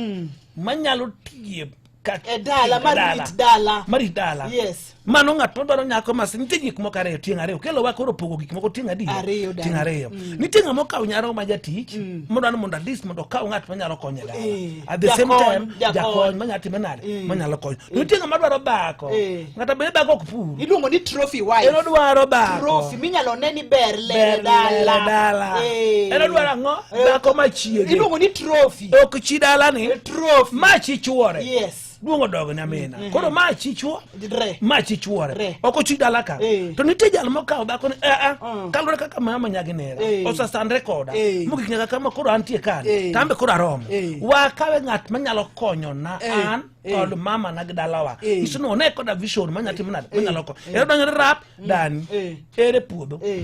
manyalo tiye ka E dala, e marit dala. marit dala Yes. mano ng'at madwaro nyako mas nitie gik moko ariyo tieng' ariyo kelowa koro pogo gik moko tieng' adi Ariyo, dani. tieng' ariyo nitie ng'ama okawo nyaro ma jatich modwaro mondo at least mondo okaw ng'at manyalo konye dala Eh, at the same jakony, time jakony. jakony manyalo time nade Eh. manyalo konyo To nitie ng'ama dwaro dhako Eh. ng'ata bende dhako ok pur iluongo ni trophy wife en odwaro dhako trophy minyalo ne ni ber lere Ber lere dala dala. Eh. En odwaro ang'o? Eh. Dhako machiege. iluongo ni trophy ok chi dalani trophy ma chi chuore yes duong' odog nyamina koro ma chi chuo re ma chi chuore Re. ok ochi dala ka Eh. to nitie jal mokawo dhako ni eh, eh, Mm. kaluwore kaka mama nyagi nera Eh. osasandre koda Eh. mogik nyaka kama koro antie kani Eh. tambe koro aromo Eh. wakawe ng'at manyalo konyona Eh. an Eh. kod mama na gi dalawa Eh. nyiso ni one koda vision manya timo nade manyalo konyo ero donjore rap dani Eh. ere puodho Eh.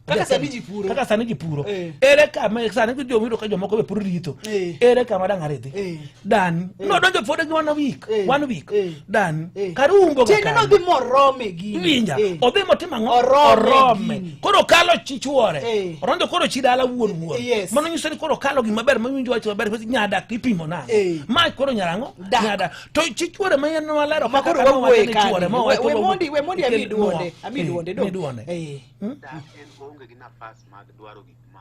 Kaka sani ji puro. Kaka sani ji puro. Eh. Ere kama sani joma iyudo ka jomoko be puro ritho. Eh. Ere kama dang' aridhi. Eh. Dani. Eh. Nodonjo pod gi one week. Eh. One week. Eh. Dani. Eh. Kar umbo ga Tiende kanyo. nodhi morome gini. Iwinja. Eh. Odhi motimo ang'o? Orome gini. Koro kalo chi chuore. Eh. Oronjo koro chi dala wuon wuon. Yes. Mano nyiso ni koro kalo gima ber mawinjo wach maber nikech nyadak ipimo nang'o. Eh. Ma koro nyarang'o? Dak. Nyadak. To chi chuore ma en walero Ma kaka koro kama wawuoye wacho ni kani. chuore, ma We- wacho we ma- mondi- we mondi ami Kel- duonde, nuo. ami Eh, duonde, dong. mi duonde. Eh. Dak en oonge gi nafas mag dwaro gik ma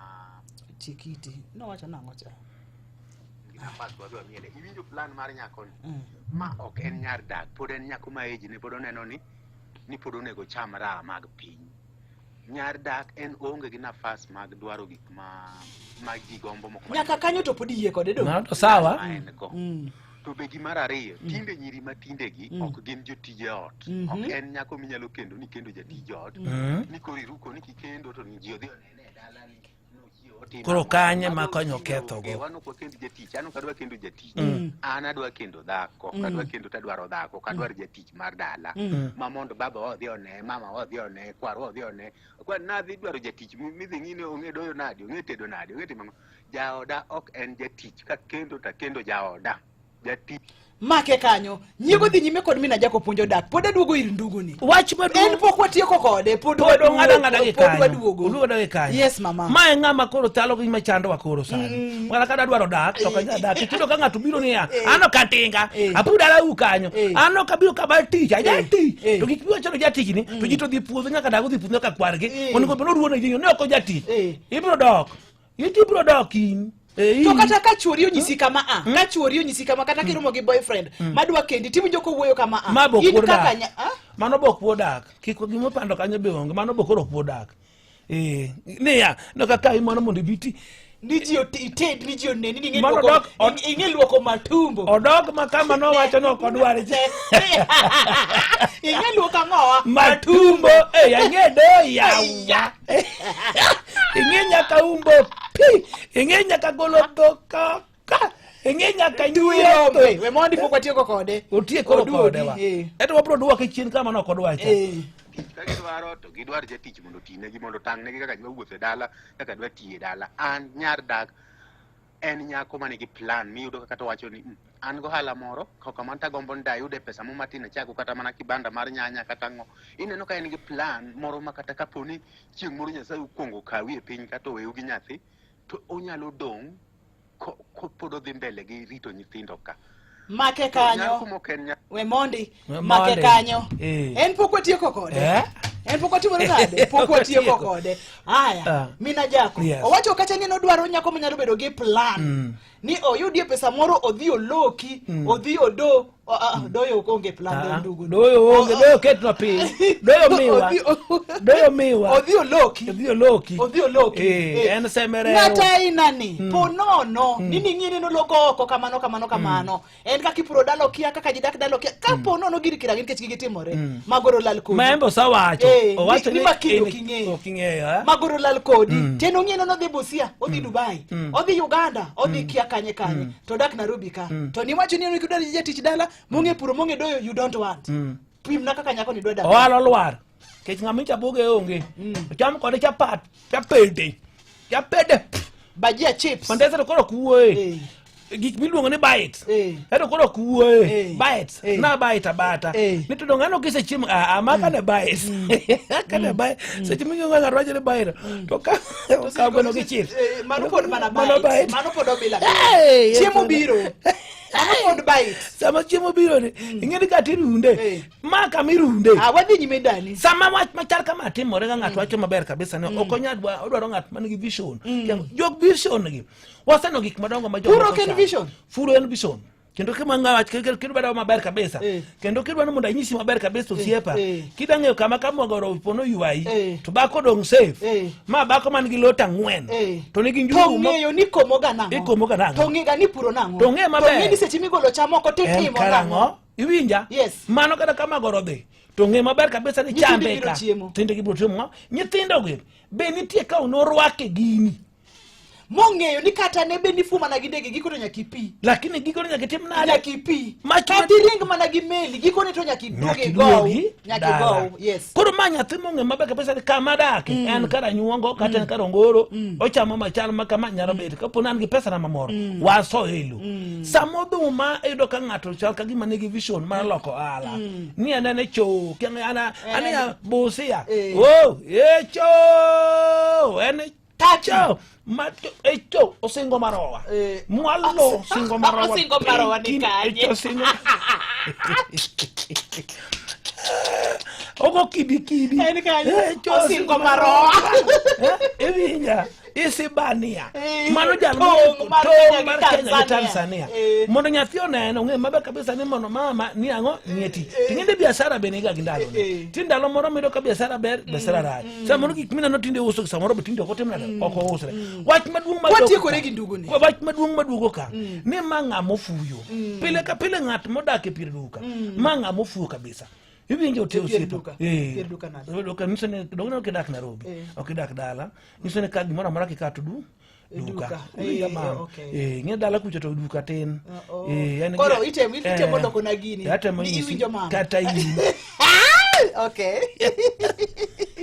Chikiti. Nowacho nang'o cha? gi nafas wadwa miele. Iwinjo plan mar nyakoni? Ma ok en nyar dak, pod en nyako ma age ne pod oneno ni ni pod onego cham raha mag piny. Nyar dak en oonge gi nafas mag dwaro gik ma ma ji gombo moko. ma Nyaka kanyo to pod iyie kode dong. Mano to sawa. ma en go. To be gimar ariyo, tinde nyiri ma tindegi ok gin jotije ot. Mhm. Ok en nyako minyalo kendo ni kendo jatij ot. Mm. Ni koro iruko ni kikendo to ni ji odhi onene e dala ni nochiewo otimo Koro ang'o. kanye ma Mago konyo tinde kethogo. onge. Wan ok wakend jatich, an ok adwa kendo jatich. Mm. An adwa kendo dhako, Mm. kadwa kendo tadwaro dhako, ok adwar jatich mar dala. Mm. Ma mondo baba odhi one, mama odhi one, kwarwa odhi one. Kwa nadhi dwaro jatich midhi ng'i ni ong'e doyo nadi, ong'e tedo nadi, ong'e timo ang'o. Jaoda ok en jatich, kakendo takendo jaoda. Jatich Make kanyo. Nyiego dhi nyime kod mina Jako puonjo dak. Pod aduogo ir ndugu ni. Wach maduong' En pok watieko kode. Pod Pod waduogo. ong'ado ang'ada gi Pod kanyo. waduogo. Oduogo ang'ada gi kanyo. Yes mama. Ma e ng'ama koro chalo gi gima chandowa koro sani. Mana ka adwaro dak to ok anyal dak. Iyudo ka ng'ato biro niya, an ok atinga, apur dalau kanyo. An ok abiro kama tich, ajatich. To gik miwacho ni jatich ni, to ji to dhi puodho nyaka dak odhi puodho nyaka kwargi. Onego bed ni oruo ne ji ni ok ojatich. Ibiro dok. Iti ibiro dok in. Eh, To in. kata ka chuori onyisi kama a, ka chuori onyisi kama kata kiromo gi boyfriend madwa kendi tiwinjo kowuoyo kama a. Ma be ok In wuod kaka dak. nya, ah? Mano be ok wuod dak. Kik gima opando kanyo be onge. Mano be koro ok wuod dak. Eh, niya, no kaka imano mondo ibiti. Ni ji ited, ni ji oneni, ni ing'e Mano luoko, dok- ing'e luoko matumbo. Odok ma kama nowacho ni ok odwar. Ing'e luoko ang'owa? Matumbo. Eh, ang'e do yawa. Ing'e nyaka umbo pi. Ing'e nyaka golo dhok ka. Ing'e nyaka Duwe nyieto. We mondi pok watieko kode. Otiek koro Oduogi, kode wa. eh. Eto wabro duoke chien kama ne ok odwar cha. Eh. tich ka gidwaro to gidwar jatich mondo otinegi mondo otang'negi kaka dwa wuotho e dala kaka dwa tiyo e dala an nyar dak en nyako manigi plan miyudo kaka to wacho ni "Mm, an gohala moro ka kamano tagombo ni dayude pesa mo matin achago kata mana kibanda mar nyanya kata ang'o ineno ka en gi plan moro ma kata kapo ni chieng' moro nyasaye okuongo kawi e piny kata oweu gi nyathi to onyalo dong' kopod odhi mbele gi rito nyithindo ka Make To nyar kanyo. kuma ok en nyar We mondi. We Make mondi. kanyo. Eh. En pok watieko kode. Eh? En pok watimore nade? Pok watieko Watieko. kode. Aya, Ah. mina Jako. Yes. Owacho kacha ni nodwaro nyako manyalo bedo gi plan. Mm. Ni oyudie pesa moro odhi oloki, odhi odo, doyo ok onge plan do Ah, ndugu. Doyo onge, doyo ketwa piny. Doyo miwa. Doyo miwa. Odhi oloki. Odhi oloki. Odhi oloki. Eh, Eh. en semere. Ng'at aina ni po nono ni ning'e ni noloko oko kamano kamano kamano en kaka ipuro dala okia kaka ji dak dala okia ka po nono gir kiragi nikech gigi timore magoro lal kodi Maembe osewacho. Eh, Owacho ni makiny ok ing'eyo. Ok ing'eyo. eh? magoro lal kodi to en ong'e ni nodhi Busia odhi Dubai odhi Uganda odhi kia kanye kanye to odak Nairobi ka to niwacho ni en kidwaro jatich dala mong'e puro mong'e doyo you don't want pimna kaka nyako ni dwa dak Ohala olwar. Kech ng'ama icha buge onge. Ocham kode chapat, chapede. Chapede. bajia chips Mandese to koro ok wuoye. Eh. Gik miluongo ni bites. Eh. Eto koro ok wuoye. Eh. Bites. Eh. Na bite abata. Eh. Ni to dong' aneno kisechiemo ah ah maka ne bites. Maka ne bites. Seche miwinjo ng'ato wacho ni bite. To ka okaw gweno gi chips. Eh, mano pod mana Mano bites bite. mano pod obila Hey, chiemo biro mano pod bites Sama chiemo biro ni, ing'e ni kata irunde. Eh. Ma kama irunde. ah wadhi nyime dani sama wach machal kama timore ka ng'ato wacho maber kabisa ni ok onyal dwa odwaro ng'at man gi vision Kendo jog vision gi waseneno gik madongo ma Puro jomoko ok en chamo. vision? Furo en vision kendo kima ng'a wach kidwa maber kabisa Eh. kendo kidwa ni mondo anyisi maber kabisa osiepa eh. kidwa ng'eyo kama ka mogoro pono ywayi Eh. to bako dong' safe Eh. ma bako man gi lote ang'wen Eh. to nigi to njugu mo- ng'eyo ni komoga nang'o Ikomoga nang'o? to ng'ega ni puro nang'o To ng'e maber. to ng'e ni seche migolo cham oko en titimo nang'o karang'o iwinja Yes. mano kata ka magoro dhi to ng'e maber kabisa ni Nyithindi chambe biro ka chiemo. nyithindo gibiro chiemo nyithindo gi be nitie ka unorwake gini Mong'eyo ni kata ne bed ni fuo mana gi ndege giko to nyaka ipi. Lakini gikone nyaka itim nade? Nyaka ipi. Mach Kata iring mana gi meli gikone to nyaka iduog Nyaka e gow. iduogi Nyaka dala. igow. Yes. Koro ma nyathi mong'e maber kabisa ni kama adake en kar anyuongo kata en kar ongoro ochamo machal ma kama nyalo bet kapo ni an gi pesa na mamoro waso e lo sama odhuma iyudo ka ng'ato chal ka gima nigi vision mar loko ohala ni anene cho ana aniya busia oh e cho en cho ma e cho osingo marowa mwalo osingo marowa Osingo marowa ni piny, kanye? e cho osingo ogo kibi kibi En kanye? Eh, cho Osingo marowa. Eh, iwinja isibania Eh, mano jal tong' mar tong' Kenya gi mar Kenya gi Tanzania. Tanzania mondo nyathi onene ong'e maber kabisa ni mondo mama ni ang'o ni e tich to ing'e ni biashara be niga gi ndalone ti ndalo moro miyudo ka biashara ber biashara rach samoro gik mineno tinde uso samoro be tinde ok otim nade ok ousre wach maduong' maduogo Watiekore ka- gi ndugoni. wach maduong' maduogo ka ni ma ng'ama ofuyo pile ka pile ng'at modak e pier duka ma ng'ama ofuyo kabisa iwinjo te E pier osiepa duka? Eh. Pier duka nade? Pier duka nyiso ni dong' ok idak Nairobi Eh. ok idak dala nyiso ni ka gimoro amora kikawo to du E duka duka. Iwinjo Eh, mama? okay. Eh, ng'e dala kucha to duka tin Oh. Eh, en gi- Koro itemo Eh, loko na gini. atemo Ni nyisi iwinjo mama. kata in Okay.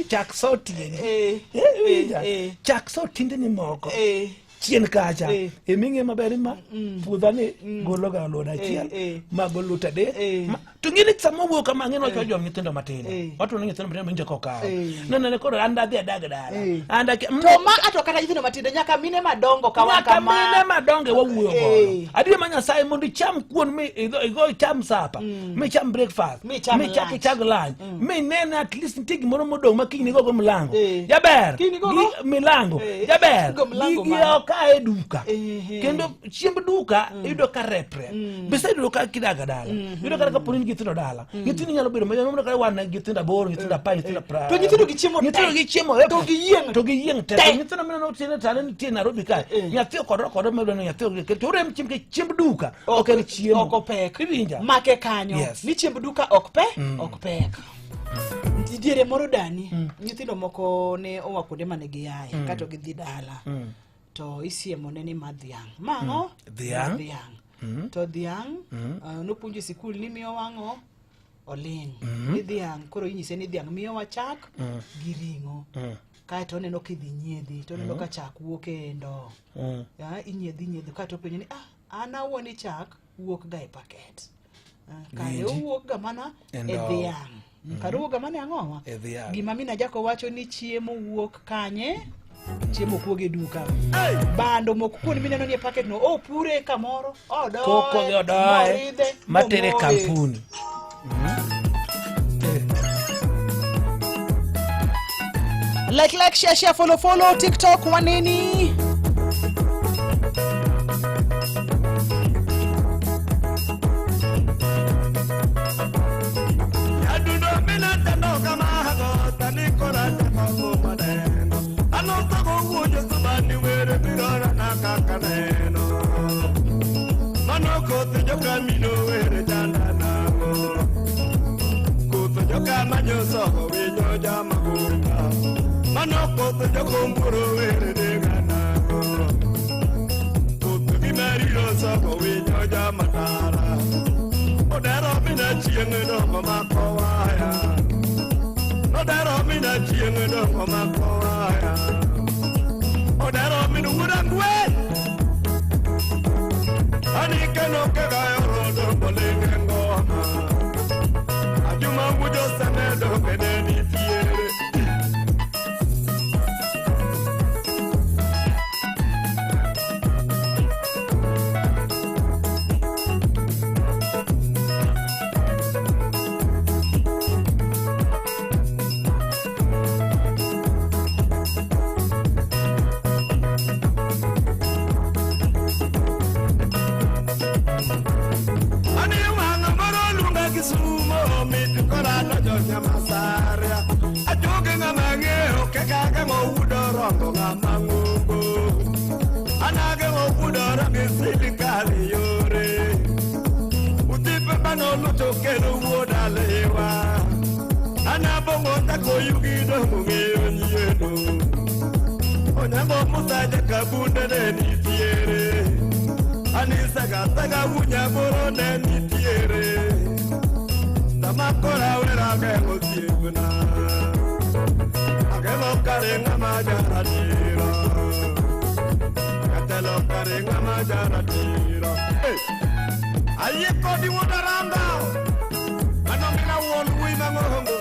chak so tieni Eh, Eh, iwinja? eh. chak so tiendeni moko Eh. chien kacha Eh. eming'e maber ni ma puodha ni golo ga alode achiel eh. ma golo lute adek Eh. To ng'e ni sama wuoyo kama ng'e ni wacho jom nyithindo matindo Eh. wacho ni nyithindo matindo winjo kokawo Eh. neno ni koro an dadhi adag dala Eh. an dak To ma ato kata nyithindo matindo nyaka mine madongo ka wan nyaka kama. mine madongo e wawuoyo Eh. godo adier ma nyasaye mondo icham kuon mi igo icham sapa micham breakfast Micham michak lunch. ichag lunch minene at least nitie gimoro modong' ma kiny nigogo mlango Eh. jaber Kiny nigogo? Milango Eh. jaber Go mlango gigi mano. ok a e duka Ehe. kendo chiemb duka iyudo ka reprep bese iyudo ka kidaga dala iyudo kata kapo ni in gi nyithindo dala nyithindo nyalo bedo mayom kata wan gi nyithindo aboro nyithindo apar nyithindo pra To nyithindo gi chiemo nyithindo te. gi chiemo rep To giyieng' to giyieng' te te. To nyithindo mineno tiende tane nitie Nairobi kae nyathi okodore kodore medo ni nyathi ok to orem chiemb nikech chiemb duka ok en chiemo Ok opek. iwinja Make kanyo. Yes. Ni chiemb duka ok pe, ok pek. Diere moro dani, nyithindo moko ne oa kuonde mane giaye, kato gidhi dala. To isiemo ne ni ma dhiang'. Ma ang'o? Dhiang'. Ma dhiang'. To dhiang' nopuonjo e sikul ni miyo wang'o oling'. Ni dhiang' koro inyise ni dhiang' miyowa chak gi ring'o. Kaeto oneno kidhi nyiedhi, to oneno ka chak wuok e ndoo. Ya, inyiedhi inyiedhi kaeto openjo ni ah, an awuon ni chak wuok ga e paket. Ah, Kare Winji. owuok ga mana E e ndoo. dhiang'. Kare owuok ga mana e ang'owa? E dhiang'. Gima mina jako wacho ni chiemo wuok kanye? Chiemo ok wuog e duka. Bando mok kuon mineno ni e paket no, opure kamoro, odoye, koko gi odoye moridhe, matere momoye. kampuni Like, share, share, follow, follow, TikTok, waneni. Adundo mina tendo kamago tani kora temo kumaneno Aloso kowuoyo sumani were birora na kaka neno Mano koth joka mino were chanda nango Koth joka manyo sogo winyo jama gumba Mano koth joka mburo were nega nango Koth gimariro sogo winyo jama tara Odero mina chieng' dongo mako waya Odero mina chieng' dongo mako waya Odero min wuod ang'wen Ani keno kega yoro dongo lenge ngoma Ajuma wujo sene donge ne nitiere Ani wang' moro luonga Kisumo mit kora donjo Nyamasaria Ajuoke ng'ama ng'eyo kaka geng'o wudo rongo ng'ama ng'ongo An ageng'o wudo rongo e sirikal yore Uthipe manolucho kelo wuod aliwa An abong'o chako yugi dong' ng'eyo nyieno Onyango Musa Jakabunde ne nitiere Anisa Gasaga Wunyagoro ne nitiere Sama kora wera ageng'o osiepna Ageng'o kare ng'ama jaratiro Jatelo kare ng'ama jaratiro Hey! Ayie kodi wuod Aranda Mano mina wuon wuoyi mang'ongo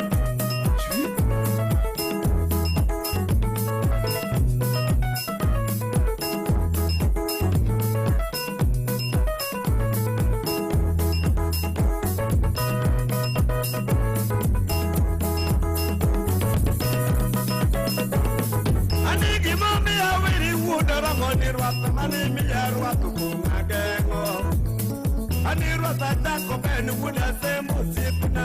Ani gimomiyo aweri wuod Orongo ni rwath mane imiya rwath kuom ageng'o Ani rwath achako ben wuod Asembo osiepna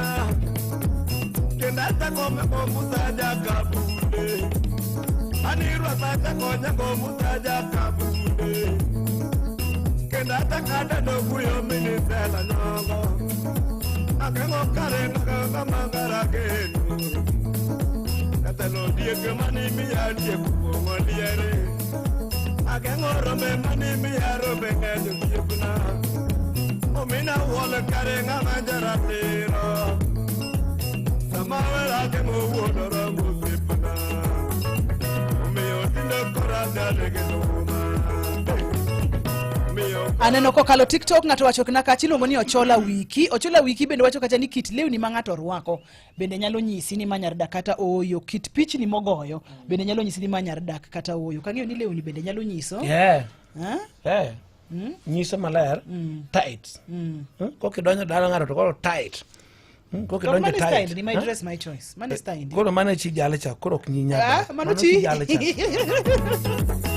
Kendo achako meko Musa Jakabunde Ani rwath achako nyango Musa Jakabunde Kendo achako adendo guyo minisela nyongo Ageng'o kare ng'ama mangara geno Jatelo diek mane imiya diek opong'o liere Ageng'o rombe mane imiya rombe ng'eny osiepna Omina wuon kare ng'ama jaratiro Sama wera ageng'o wuon Orongo osiepna Omiyo tinde koro adhi gi nduma Omiyo Aneno kokalo TikTok ng'ato wacho na kacha iluongo ni Ochola Wiki. Ochola Wiki bende wacho kacha ni kit lewni ma ng'ato rwako bende nyalo nyisi ni ma nyar dak kata ooyo. Kit pichni mogoyo bende nyalo nyisi ni ma nyar dak kata ooyo. Kang'eyo ni lewni bende nyalo nyiso. Yeah. Ha? Yeah. Nyiso maler tight. Kokidonjo dala ng'ato to koro tight. To Kokidonjo mano tight. style ni my Huh? dress my choice. Mano style ni. Koro mano e chi jale cha koro ok nyi Ah, nyaka. mano chi. jale cha.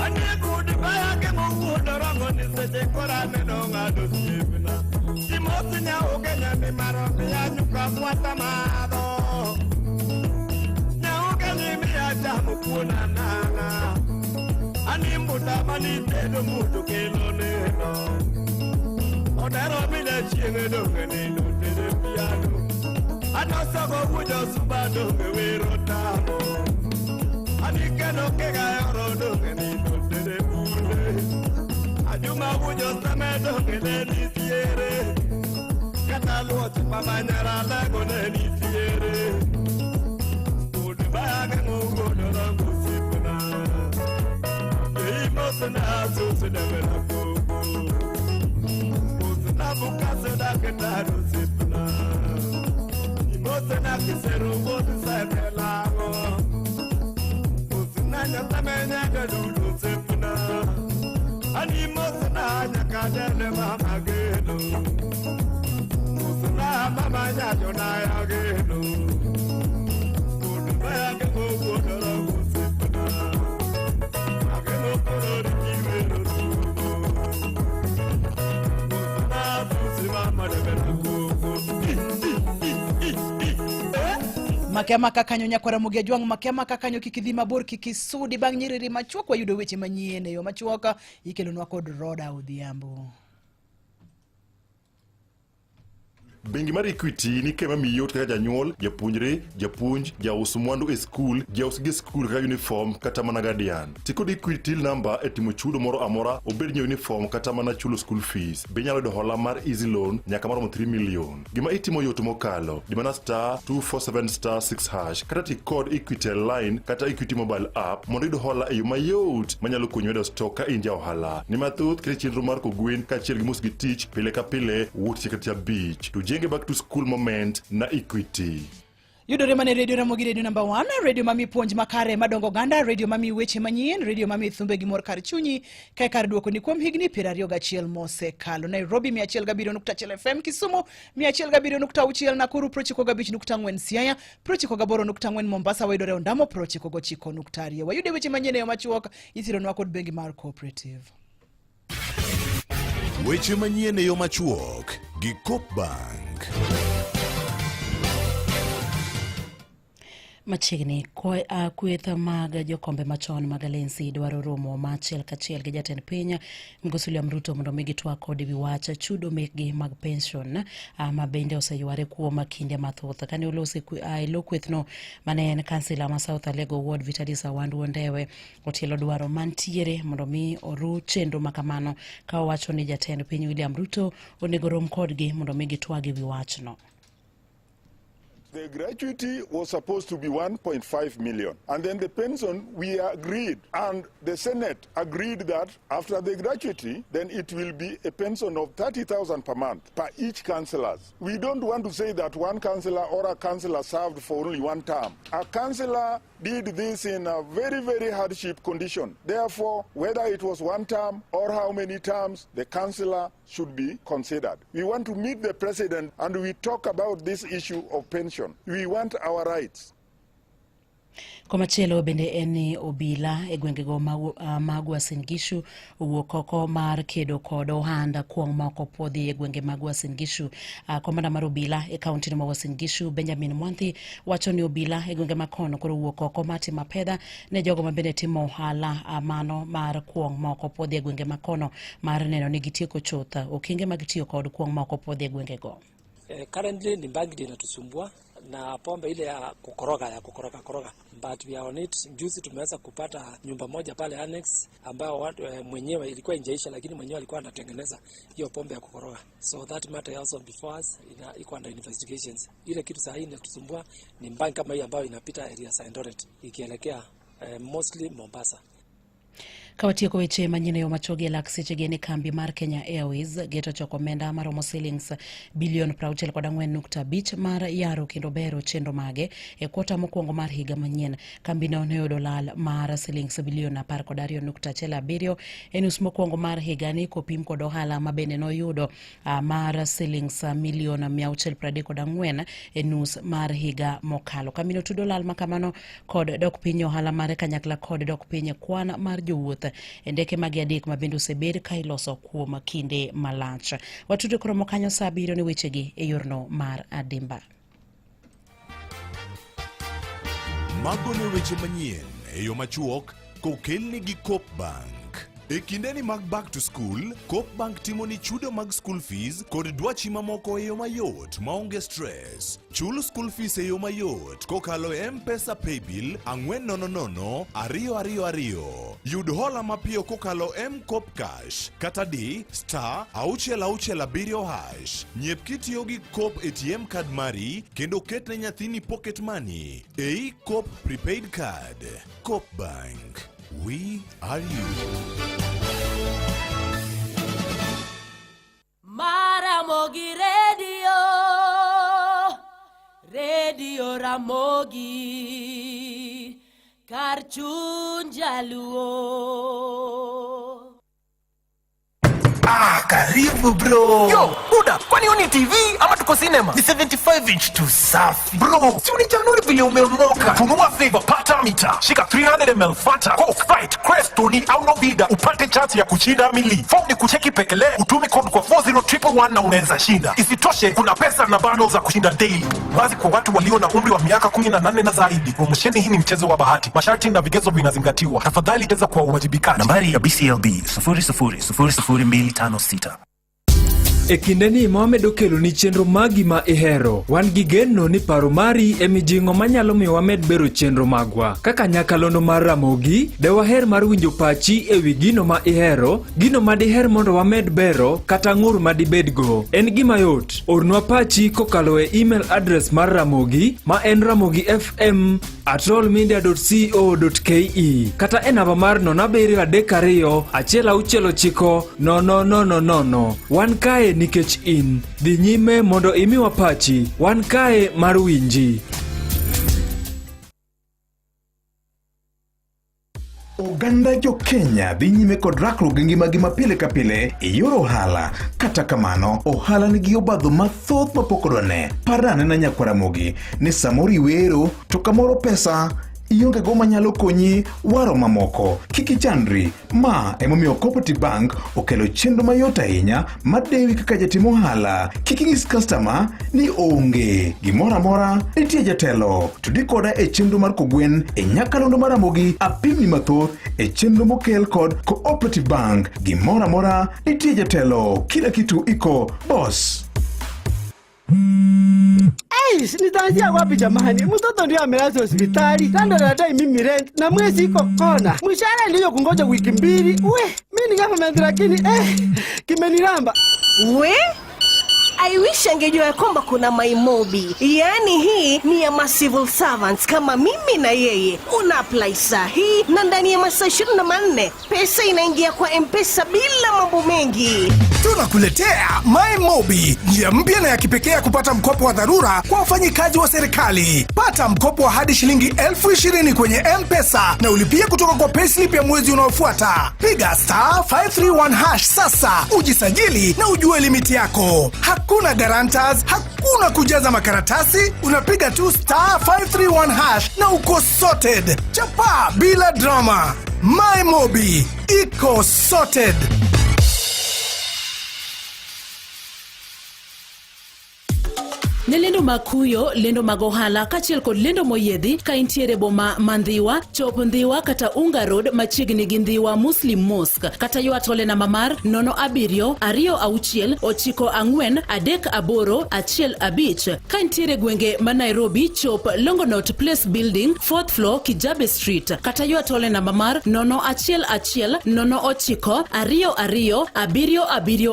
Anie gud baya geng'o wuod Orongo ni seche koro aneno ng'ado osiepna Imosi nyauge nyami maro miya nyuka mwata madho Nyauge ni miya chamo kuon anang'a Ani mbuta manitedo muto kelo neno Odero mine chieng'e donge nindo tere piano Anosogo wujo suba donge wero tamo Ani kendo kigayoro donge nindo tere bunde Ajuma wujo seme donge ne nitiere Kata luoch mama nyara lego ne nitiere Ud baya geng'o wuod Orongo osiepna Imosna susu debela koko Usna bukase daketaro osiepna Imosna kiseru wuod sebelango Usna nyasamenya jadudu osiepna Ani mosna nyaka dene mama geno Usna mama nyajona ya geno Ud baya geng'o wuod Orongo osiepna Ageng'o koro rikiwero tugo Usna susi mama debela koko Makia maka kanyo nyakwara Ramogi Ajwang', makia maka kanyo kik idhi mabor kik isudi bang' nyiriri machuok wayudo weche manyien e yo machuok ikelonwa kod Roda Odhiambo. Bengi mar Equity ni kema miyi yot kaka janyuol, japuonjre, japuonj, jaus mwandu e skul, jaus gi skul kaka uniform kata mana guardian. Ti kod Equity till number e timo chudo moro amora, obed nyiewo uniform kata mana chulo school fees. Be inyalo yudo hola mar easy loan nyaka maromo 3 million. Gima itimo yot mokalo. Di mana star 247 star 6 hash kata ti kod Equitel line kata Equity mobile app mondo iyud hola e yo mayot manyalo konyi medo stock ka in ja ohala. Ni mathoth kete chenro mar kogwen kaachiel gi mos gi tich pile ka pile wuok tich kata abich. Tujenge back to school moment na Equity. Yudore mana e Radio Ramogi Radio number 1, radio mami puonj makare madongo oganda, radio mami weche manyien, radio mami thumbe gi mor kar chunyi, kae kar duoko ni kuom higni 21 mosekalo. Nairobi 107.1 FM, Kisumu 107.6, Nakuru 95.4, Siaya 98.4, Mombasa wayudore Ondamo 99.2. Wayude weche manyien e yo machuok, ithironwa kod bengi mar Cooperative. Weche manyien e yo machuok gi Coop Bank. Machiegni, kweth mag jokombe machon mag Alensi dwaro romo ma achiel kachiel gi jatend piny Migosi William Ruto mondo mi gitwak kode wi wach chudo mekgi mag pension ma bende oseyware kuom kinde mathoth. Kane olosi e lo kwethno mane en kansila ma South Alego Ward Vitalis Awandu Ondewe otielo dwaro mantiere mondo mi oru chenro ma kamano ka owacho ni jatend piny William Ruto onego rom kodgi mondo mi gitwag e wi wachno. The gratuity was supposed to be 1.5 million. And then the pension, we agreed, and the Senate agreed that after the gratuity, then it will be a pension of 30,000 per month per each councillors. We don't want to say that one councillor or a councillor served for only one term. A councillor did this in a very, very hardship condition. Therefore, whether it was one term or how many terms, the councillor should be considered. We want to meet the president and we talk about this issue of pension. We want our rights. Komachielo bende en ni obila e gwengego mag Uasin Gishu owuok oko mar kedo kod ohand kuong' ma ok opuodhi e gwenge mag Uasin Gishu. Komanda mar obila e kaontino ma Uasin Gishu Benjamin Mwanthi wacho ni obila e gwenge ma kono koro owuok oko mar timo apedha ne jogo ma bende timo ohala mano mar kuong' ma ok opuodhi e gwenge ma kono mar neno ni gitieko chuth okenge mag tiyo kod kuong' ma ok opuodhi e gwengego. Currently ni bangi ndio inatusumbua na pombe ile ya kukoroga ya kukoroga koroga, but we are on it. Juzi tumeweza kupata nyumba moja pale annex ambayo watu, mwenyewe ilikuwa injaisha, lakini mwenyewe alikuwa anatengeneza hiyo pombe ya kukoroga, so that matter also before us ina iko under investigations. Ile kitu saa hii inatusumbua ni bangi kama hii ambayo inapita area za Eldoret ikielekea mostly Mombasa. Ka watieko weche manyien e yo machuogi e lak sechegi ni kambi mar Kenya Airways geto choko omenda maromo silings bilion 64.5 mar yaro kendo bero chenro mage e kwota mokwongo mar higa manyien. Kambino ne oyudo lal mar silings bilion 12.17 e nus mokwongo mar higani kopim kod ohala ma bende noyudo mar silings milion 634 e nus mar higa mokalo. Kambino tudo lal ma kamano kod dok piny ohala mare kanyakla kod dok piny e kwan mar jowuoth e ndeke mage adek ma bende osebed ka iloso kuom kinde malach. Watudo koromo kanyo saa 7 ne wechegi e yorno mar adimba. Mago ne weche manyien e yo machuok kokelni gi Coop Bank. E kindeni mag back to school, Coop Bank timoni chudo mag school fees kod dwachi mamoko e yo mayot maonge stress. Chul school fees e yo mayot kokalo e M-Pesa Paybill 400 222. Yud hola mapiyo kokalo M-Koop Cash kata di star 667 hash. Nyiew kitiyo gi Coop ATM card mari kendo ket ne nyathini pocket money ei Coop prepaid card. Coop Bank. We are you. Maramogi Radio, Radio Ramogi, kar chuny jaluo. Ah, karibu bro. Yo, Buda, kwani hii ni TV ama tuko cinema? Ni 75 inch tu safi. Bro, si unichanuri vile umeomoka. Funua flavor, pata mita. Shika 300 ml Fanta, Coke, Sprite, Krest, Tony au Novida upate chance ya kushinda mili. Form ni kucheki pekele, utume code kwa 40111 na unaweza shinda. Isitoshe, kuna pesa na bundles za kushinda daily. Wazi kwa watu walio na umri wa miaka 18 na zaidi. Promosheni hii ni mchezo wa bahati. Masharti na vigezo vinazingatiwa. Tafadhali cheza kwa uwajibikaji. Nambari ya BCLB 0000256. E kindeni ma wamedo keloni chenro magi ma ihero, wan gi geno ni paro mari e mijing'o manyalo miyo wamed bero chenro magwa. Kaka nyakalondo mar Ramogi, de waher mar winjo pachi e wi gino ma ihero, gino ma diher mondo wamed bero, kata ng'ur ma dibedgo. En gima yot, ornwa pachi kokalo e email address mar Ramogi ma en ramogifm@rollmedia.co.ke kata e namba mar 0732 169 0000. Wan kae nikech in. Dhi nyime mondo imiwa pachi. Wan kae mar winji. Oganda jo Kenya dhi nyime kod rakruok gi ngimagi ma pile ka pile e yor ohala. Kata kamano, ohala nigi obadho mathoth mapok odwane. Par anena nyakwar Ramogi ni samoro iwero to kamoro pesa ionge go manyalo konyi waro mamoko. Kik ichandri, ma emomiyo Cooperative Bank okelo chenro mayot ahinya madewi kaka jatim ohala. Kik inyis customer ni onge gimoro amora, nitie jatelo. Tudi koda e chenro mar kogwen e nyakalondo mar Ramogi apimni mathoth e chenro mokel kod Cooperative Bank. Gimoro amora nitie jatelo, kila kitu iko boss. Hey, nitaanzia wapi jamani? Mtoto ndio amelazwa hospitali, kando anadai mimi rent na mwezi iko kona, mshahara ndiyo kungoja wiki mbili. We, mimi ni government lakini kimeniramba. We I wish angejua ya kwamba kuna MyMobi, yaani hii ni ya ma civil servants kama mimi na yeye. Una apply saa hii na ndani ya masaa 24 pesa inaingia kwa M-Pesa bila mambo mengi. Tunakuletea MyMobi, njia mpya na ya kipekee ya kupata mkopo wa dharura kwa wafanyikazi wa serikali. Pata mkopo wa hadi shilingi 20,000 kwenye M-Pesa na ulipie kutoka kwa payslip ya mwezi unaofuata. Piga star 531 hash sasa ujisajili na ujue limiti yako. Hakuna guarantors, hakuna kujaza makaratasi, unapiga tu star 531 hash na uko sorted. Chapa bila drama. MyMobi iko sorted. Ne lendo mag kuyo, lendo mag ohala kaachiel kod lendo moyiedhi ka intiere boma ma Ndhiwa, chop Ndhiwa kata Unga Road machiegni gi Ndhiwa Muslim Mosque kata ywa tole namba mar 07 26 94 38 15. Ka intiere gwenge ma Nairobi, chop Longonot Place Building, 4th floor, Kijabe Street kata ywa tole namba mar 011 09 22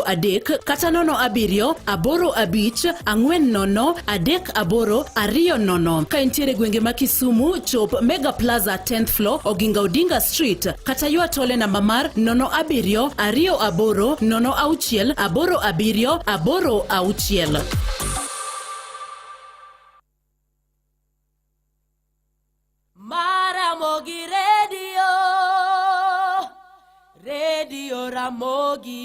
773 kata 07 85 40 3 8 20. Ka intiere gwenge ma Kisumu, chop Mega Plaza 10th floor, Oginga Odinga Street kata ywa tole namba mar 07 28 06 87 86. Maramogi Radio, Radio Ramogi,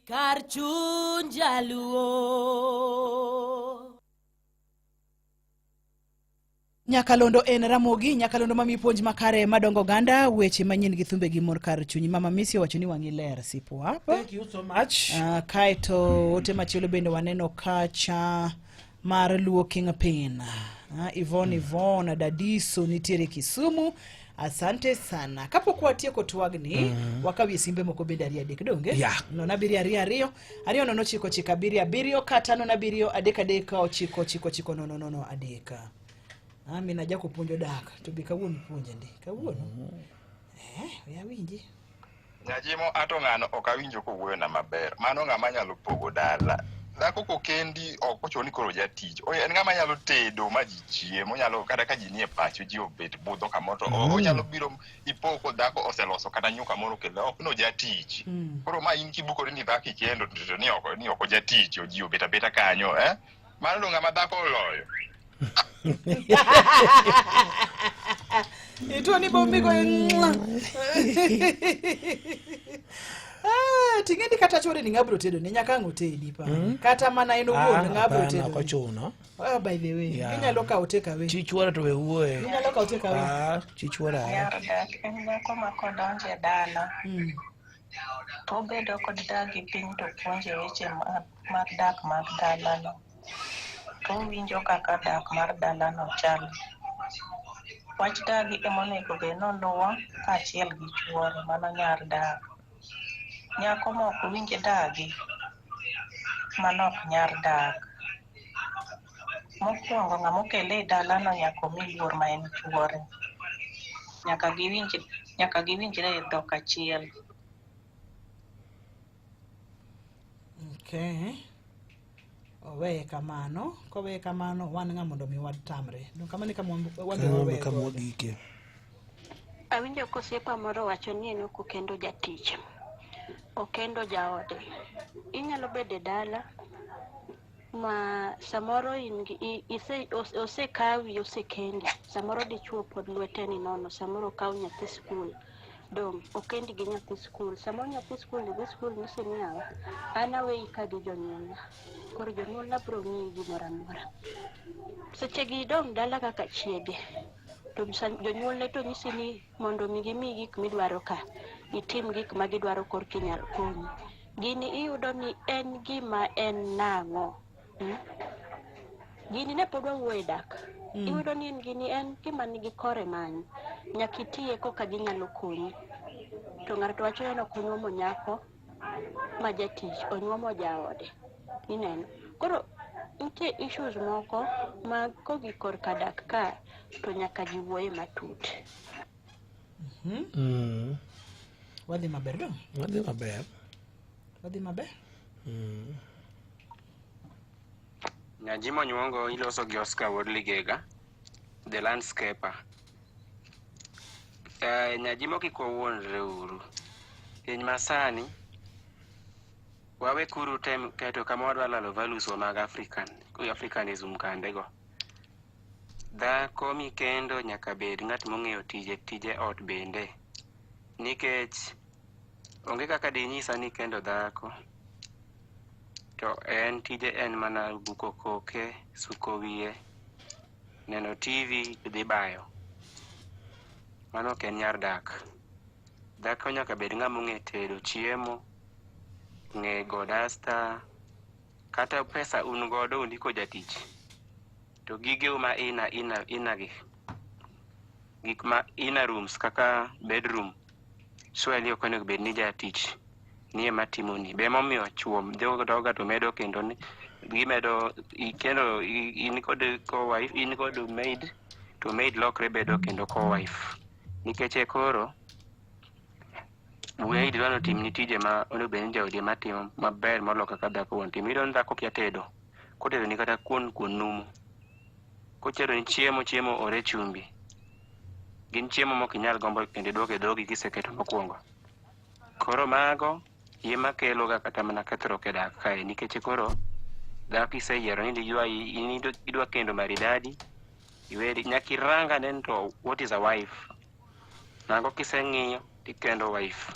kar chuny jaluo. Nyakalondo en Ramogi, nyakalondo mamiyi puonj makare madongo oganda, weche manyien gi thumbe gi mor kar chunyi. Mama Misi owacho ni wang'i ler sipwap. Thank you so much. Kaeto ote machielo bende waneno kacha mar Luo Kingpin. Yvonne Yvonne Dadiso nitiere Kisumu. Asante sana. Kapok watieko twagni, wakawie simbe moko bende ariyo adek donge? Yeah. 0 7 2 2 2 0 9 9 7 7 kata 0 7 3 3 9 9 9 0 0 3. Ami naja kupuonjo dak to bi kawuono puonje ndi kawuono. We awinji. Nyajimo ato ng'ano ok awinjo kowuoyo na maber. Mano ng'ama nyalo pogo dala. Dhako kokendi ok ochuno ni koro jatich. Oye, en ng'ama nyalo tedo ma ji chiem, onyalo kata ka ji nie pacho ji obet budho kamoro to onyalo biro ipo ko dhako oseloso kata nyuka moro kelo ok no jatich. Koro ma in kibukori ni dhako ikendo to ni ok ojatich, ji obet abeta kanyo, eh? Mano do ng'ama dhako oloyo. Ituo ni bombi go. Ting'eni kata chwore ni ng'abro tedo ni nyaka ang' otedi pa. Kata mana en owuon ng'abro Hapana, tedo. ok ochuno. Oh, by the way, Yeah. inyalo kawo take away. Chi chuora to we wuoye. Inyalo kawo take away. Chi chuora. Nyar dak en nyako ma kodonjo e dala to obedo kod dagi piny to puonje weche mag dak mag dalano. To owinjo kaka dak mar dalano chalo. Wach dagi emonego bed noluwo kaachiel gi chuore, mano nyar dak. Nyako ma ok winj dagi, mano ok nyar dak. Mokwongo ng'ama okele e dalano nyaka omi luor ma en chuore. Nyaka giwinjre e dhok achiel. Okay. Oweye kamano, koweye kamano wan ng'a mondo mi watamre. Dong kamano e kama wan be Kama waweye kama godo. wagike. Awinjo kosiepa moro wacho ni en ok okendo jatich, okendo jaode. Inyalo bedo e dala ma samoro in gi, osekawi, osekendi, samoro dichuo pod lwete ni nono, samoro okaw nyathi skul, dong' okendi gi nyathi skul, samoro nyathi skul dhi skul nyise ni yawa, an aweyi ka gi jonyuolna, koro jonyuolna biro miyi gimoro amora. Seche gi idong' dala kaka chiege, To jonyuolne to nyisi ni mondo mi gimiyi gik midwaro ka, itim gik ma gidwaro korka inyalo konyi. Gini iyudo ni en gima en nang'o? Gini ne pod wawuoye dak. Iyudo ni en gini en gima nigi kore many. Nyaka itiye koka ginyalo konyi. To ng'ato to wacho ni ok onyuomo nyako ma jatich, onyuomo jaode. Ineno? Koro nitie issues moko ma kogik korka dak ka to nyaka ji wuoye matut. Wadhi maber dong? Wadhi maber. Wadhi maber? Nyajimo Nyuongo iloso gi Oscar Wuod Ligega, the landscaper. Nyajimo kik wawuondre uru. Piny masani, wawe kuru tem keto kama wadwa lalo values wa mag African, Africanism kandego. Dhako mikendo nyaka bed ng'at mong'eyo tije ot bende. Nikech onge kaka dinyisa ni kendo dhako to en tije en mana buko koke, suko wiye, neno TV, dhi bayo. Mano ok en nyar dak. Dhako nyaka bed ng'ama ong'e tedo chiemo, ng'e go dasta, kata pesa un godo undiko jatich. To gigeu ma ina gi. Gik ma ina rooms kaka bedroom, surely ok onego bed ni jatich ni ema timoni. Be emomiyo chuo dhoga to medo kendo ni gimedo kendo in kod co-wife, in kod maid, to maid lokre bedo kendo co-wife. Nikech e koro maid dwaro timni tije ma onego bed ni jaodi ema timo maber moloyo kaka dhako wuon timo. Iyudo ni dhako kia tedo, kotedo ni kata kuon numu. Kotedo ni chiemo ore chumbi. Gin chiemo mok inyal gombo kendo iduok e dhogi kiseketo mokwongo. Koro mago ema kelo ga kata mana kethruok e dak kae nikech koro dhako iseyiero ni idwa kendo maridadi, iweri nyaka irang ane to what is a wife. Mago kiseng'iyo tikendo wife.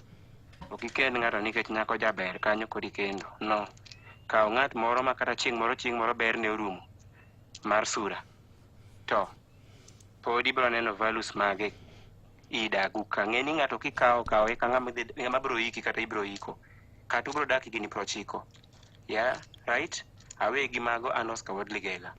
Ok ikend ng'ato nikech nyako jaber kanyo kod ikendo. No. Kaw ng'at moro ma kata chieng' moro berne orumo mar sura. To pod ibiro neno values mage idagu ka. Ng'e ni ng'ato kikawo kawe ka ng'ama biro iki kata ibiro iko. Kata ubiro dak higni 90. Yeah, right? Awe gi mago an Oscar Wuod Ligega,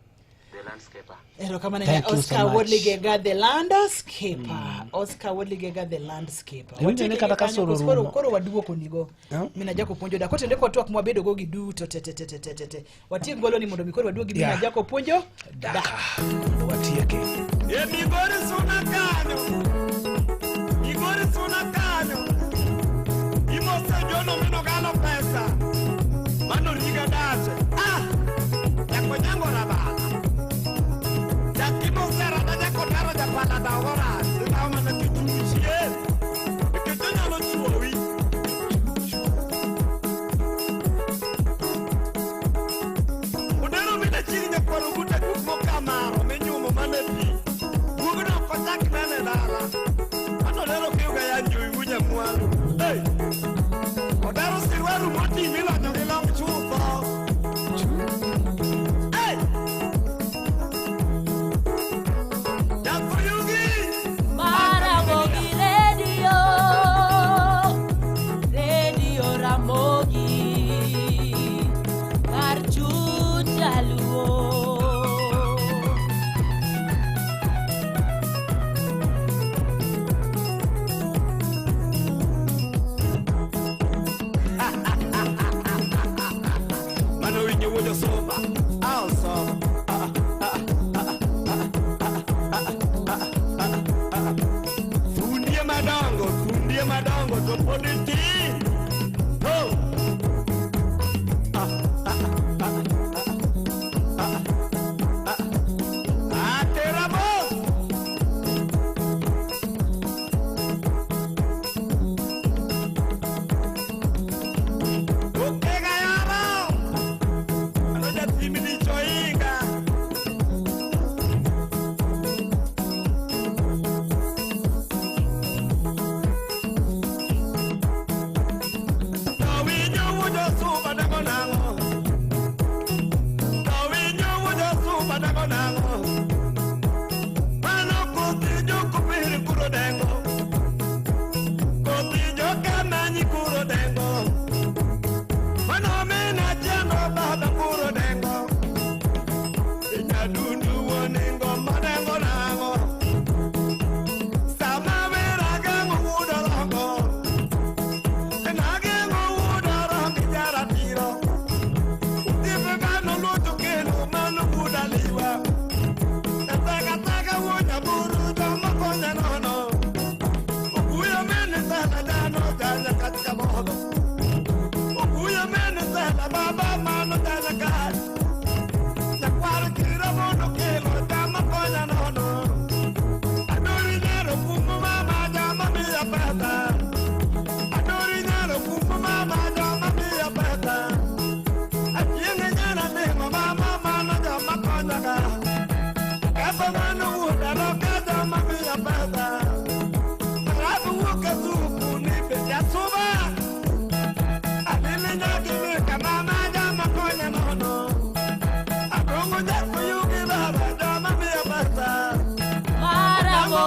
the landscaper. Erokamano ne Oscar Wuod Ligega, the landscaper. Oscar Wuod Ligega, the landscaper. Iwinjo ni kata ka soro rumo. Koro waduoko nigo. Mina Jako puonjo dak. Kotende kwa twak mwabedo go gi duto te te te te te te. Watiek golo ni mondo mi koro waduogi Mina Jako puonjo daka. Watieke. E Migori suna kanyo. Migori suna kanyo. Imose jono mino galo pesa. Mano riga dache. Ah! Jako nyango rabala. Jakimo sera da jako taro japala da ora. Sita mana kichuchie. Kichunya lo chuowi. Odero mina chini nyakwaro buta kumo kamaro menyumo mane pi. Bugno kochak nene dala. Ano lero kiuga ya njui wunya mwalu. Hey! Odero sirwaru moti mila nyongi long chutho. Hey! Jakuyugi! Maramogi Radio, Radio Ramogi, kar chuny jaluo. Mano winjo wuod Osoma, a Osoma. Fundie madongo to pod itin. Ho! Atera mos! Okega yaro! Ano jathim dicho inga.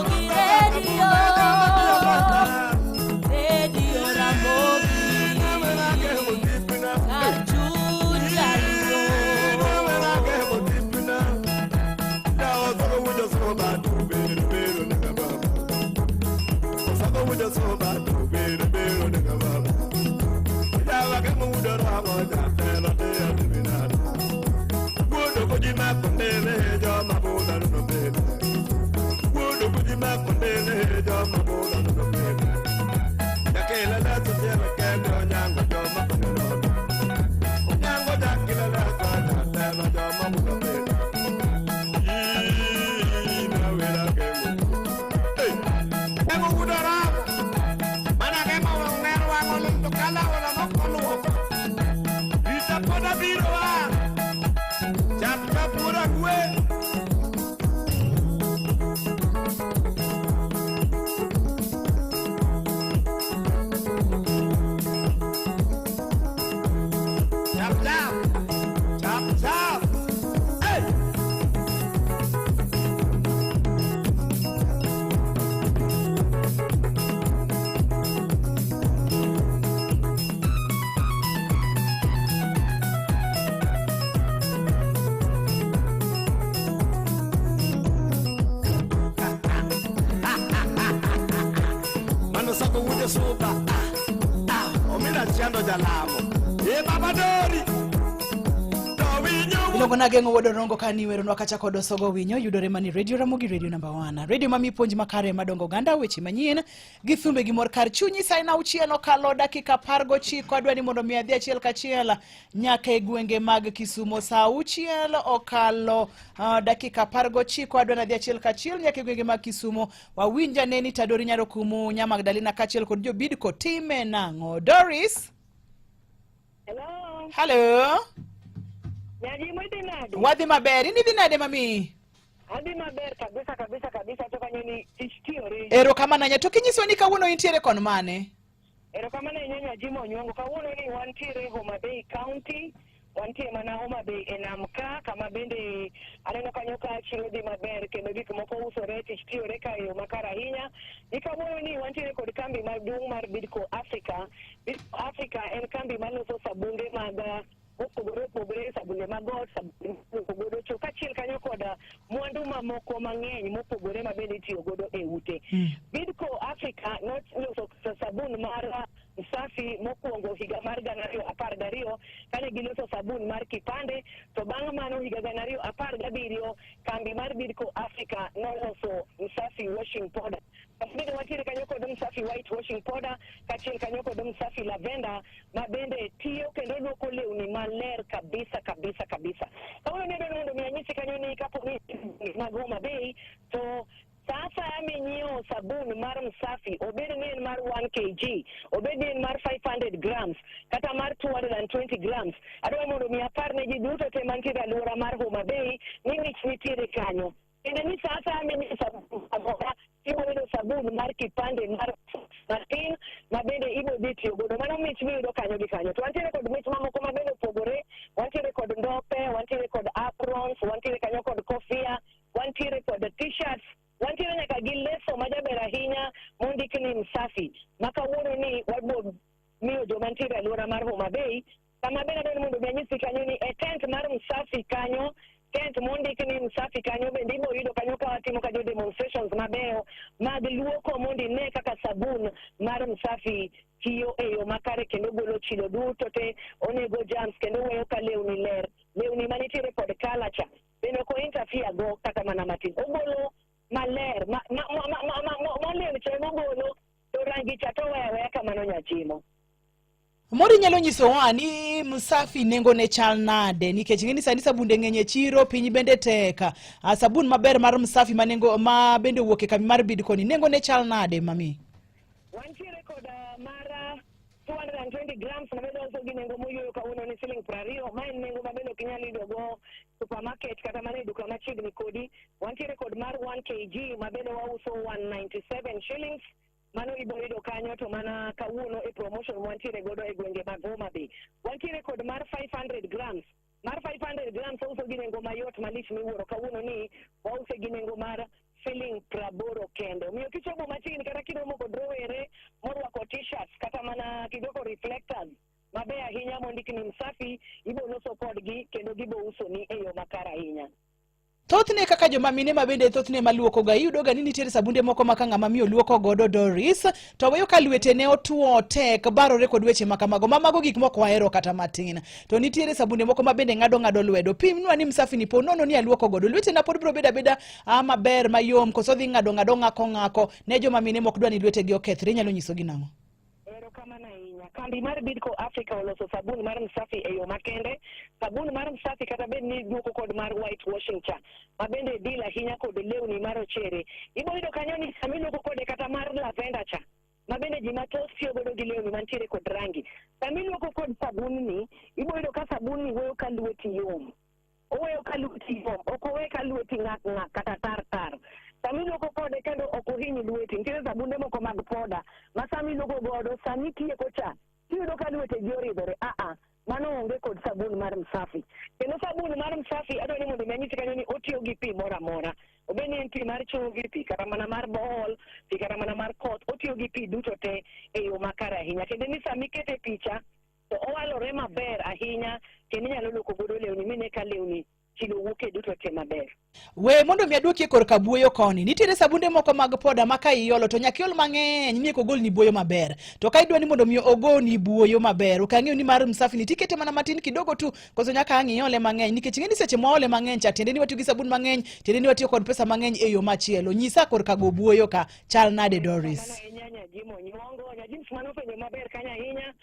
Ramogi Radio. Radio Ramogi. Kar chuny jaluo. Iluongo na Geng'o Wuod Orongo ka ni weronwa kacha kod Osogo Winyo yudore mani Radio Ramogi Radio namba 1. Radio mami puonj makare madongo oganda weche manyien gi thumbe gi mor kar chunyi saa ina auchiel okalo dakika 19 adwa ni mondo mi adhi achiel kachiel nyaka e gwenge mag Kisumo saa auchiel okalo dakika 19 adwa ni adhi achiel kachiel nyaka e gwenge mag Kisumo wawinj ane ni Tadori Nyaro Kumu Nya Magdalena kaachiel kod Jobidco time nang'o Doris. Hello. Hello. Nyajimo idhi nade? Wadhi maber. In idhi nade mami? Adhi maber kabisa kabisa kabisa to kanyo ni tich tiyore. Erokamano ahinya. To kinyiso ni kawuono intiere kon mane? Erokamano ahinya Nyajimo Onyuongo. Kawuono ni wantiere Homa Bay County, wantie mana Homa Bay e nam ka, kama bende aneno kanyo ka chiro dhi maber kendo gik moko usore, tich tiyore ka e yo makare ahinya. Ni kawuono ni wantiere kod kambi maduong' mar Bidco Africa. Bidco Africa en kambi maloso sabunde mag mopogore opogore, sabunde mag ot, sabunde miluoko godo cho, kaachiel kanyo kod mwandu mamoko mang'eny mopogore ma bende itiyo godo e ute. Bidco Africa noloso sabun mar Msafi mokwongo higa mar 2012 kane giloso sabun mar kipande, to bang' mano higa 2017 kambi mar Bidco Africa noloso Msafi washing powder. Bende wantiere kanyo kod Msafi white washing powder kaachiel kanyo kod Msafi lavender ma bende tiyo kendo luoko lewni maler kabisa kabisa kabisa. Kawuono ni adwaro mondo mi anyisi kanyo ni kapo ni mag Homa Bay to sasa minyiewo sabun mar Msafi, obed ni en mar 1 kg, obed ni en mar 500 grams kata mar 220 grams, adwaro mondo mi apar ne ji duto te mantiere e alwora mar Homa Bay ni mich nitiere kanyo. Kendo ni sasa minyiewo sabun amora, ibiro yudo sabun mar kipande mar matin ma bende ibiro dhi tiyo godo. Mano mich miyudo kanyo gi kanyo. To wantiere kod mich mamoko ma bende opogore, wantiere kod ndope, wantiere kod aprons, wantiere kanyo kod kofia, wantiere kod t-shirts, wantiere nyaka gi leso majaber ahinya mondik ni Msafi ma kawuono ni wabiro miyo joma nitiere e alwora mar Homa Bay. Kama bende adwaro mondo mi anyisi kanyo ni e tent mar Msafi kanyo, tent mondik ni Msafi kanyo bende ibiro yudo kanyo ka watimo kanyo demonstrations mabeyo mag luoko mondo ine kaka sabun mar Msafi tiyo e yo makare kendo golo chilo duto te, onego germs kendo weyo ka lewni ler, lewni manitiere kod colour cha bende ok o interfere go kata mana matin, ogolo maler molil cha emogolo to rangi cha to weyo aweya kamano Nyachimo. Mori nyalo nyisowa ni Msafi nengo ne chal nade nikech ing'e ni sani sabunde ng'eny e chiro piny bende tek. Sabun maber mar Msafi ma nengo ma bende owuok e kambi mar Bidco ni nengo ne chal nade mami? Wantiere kod mar 220 grams ma bende wauso gi nengo moyueyo kawuono ni siling 20, ma en nengo ma bende ok inyal yudo go supermarket kata mana e duka machiegni kodi. Wantiere kod mar 1 kg ma bende wauso 197 shillings, mano ibiro yudo kanyo to mana kawuono e promotion mwantiere godo e gwenge mag Homa Bay. Wantiere kod mar 500 grams, mar 500 grams wauso gi nengo mayot malich miwuoro kawuono ni wause gi nengo mar siling 80 kende. Omiyo kichopo machiegni kata kiromo kod rowere morwako t-shirts kata mana kirwako reflectors maber ahinya mondik ni Msafi, ibo loso kodgi kendo gibo usoni e yo makare ahinya. Thothne kaka joma mine ma bende thothne maluoko ga iyudo ga ni nitiere sabunde moko ma ka ng'ama miyo luoko godo Doris to weyo ka lwetene otuo tek barore kod weche ma kamago ma mago gik mok wahero kata matin. To nitiere sabunde moko ma bende ng'ado ng'ado lwedo. Pimnwa ni Msafi ni po nono ni aluoko godo lwetena pod biro bedo abeda maber mayom koso dhi ng'ado ng'ado ng'ako ng'ako ne joma mine mok dwa ni lwetegi okethre inyalo nyisogi nang'o? Erokamano ahinya. Kambi mar Bidco Africa oloso sabun mar Msafi e yo makende. Sabun mar Msafi kata bed ni duoko kod mar white washing cha, ma bende deal ahinya kod lewni marochere. Ibo yudo kanyo ni sama iluoko kode kata mar lavender cha, ma bende ji mathoth tiyo godo gi lewni mantiere kod rangi. Sama iluoko kod sabunni, ibo yudo ka sabunni weyo ka lweti yom. Oweyo ka lweti yom, ok owe ka lweti ng'ak ng'ak kata tar tar. Sama iluoko kode kendo ok ohiny lweti. Nitiere sabunde moko mag poda ma sama iluoko godo, sama itieko cha, tiyudo ka lwetegi oridhore. Aa, mano onge kod sabun mar Msafi. Kendo sabun mar Msafi adwa ni mondo mi anyisi kanyo ni otiyo gi pi moro amora. Obed ni en pi mar chumvi, pi kata mana mar bohol, pi kata mana mar koth, otiyo gi pi duto te e yo makare ahinya. Kendo ni sama ikete picha, to owalore maber ahinya kendo inyalo luoko godo lewni mine ka lewni chilo wuok e duto te maber. We mondo mi aduokie korka buoyo koni. Nitiere sabunde moko mag poda ma ka iolo to nyaka iol mang'eny mi eka ogolni buoyo maber. To ka idwa ni mondo mi ogoni buoyo maber, ok ang'eyo ni mar Msafi ni tikete mana matin kidogo tu koso nyaka ang' iole mang'eny nikech ing'e ni seche mwaole mang'eny cha tiende ni watiyo gi sabun mang'eny, tiende ni watiyo kod pesa mang'eny e yo machielo. Nyisa korka go buoyo ka chal nade Doris? Mano ahinya Nyajimo Nyuongo, Nyajims mano penjo maber kanyo ahinya.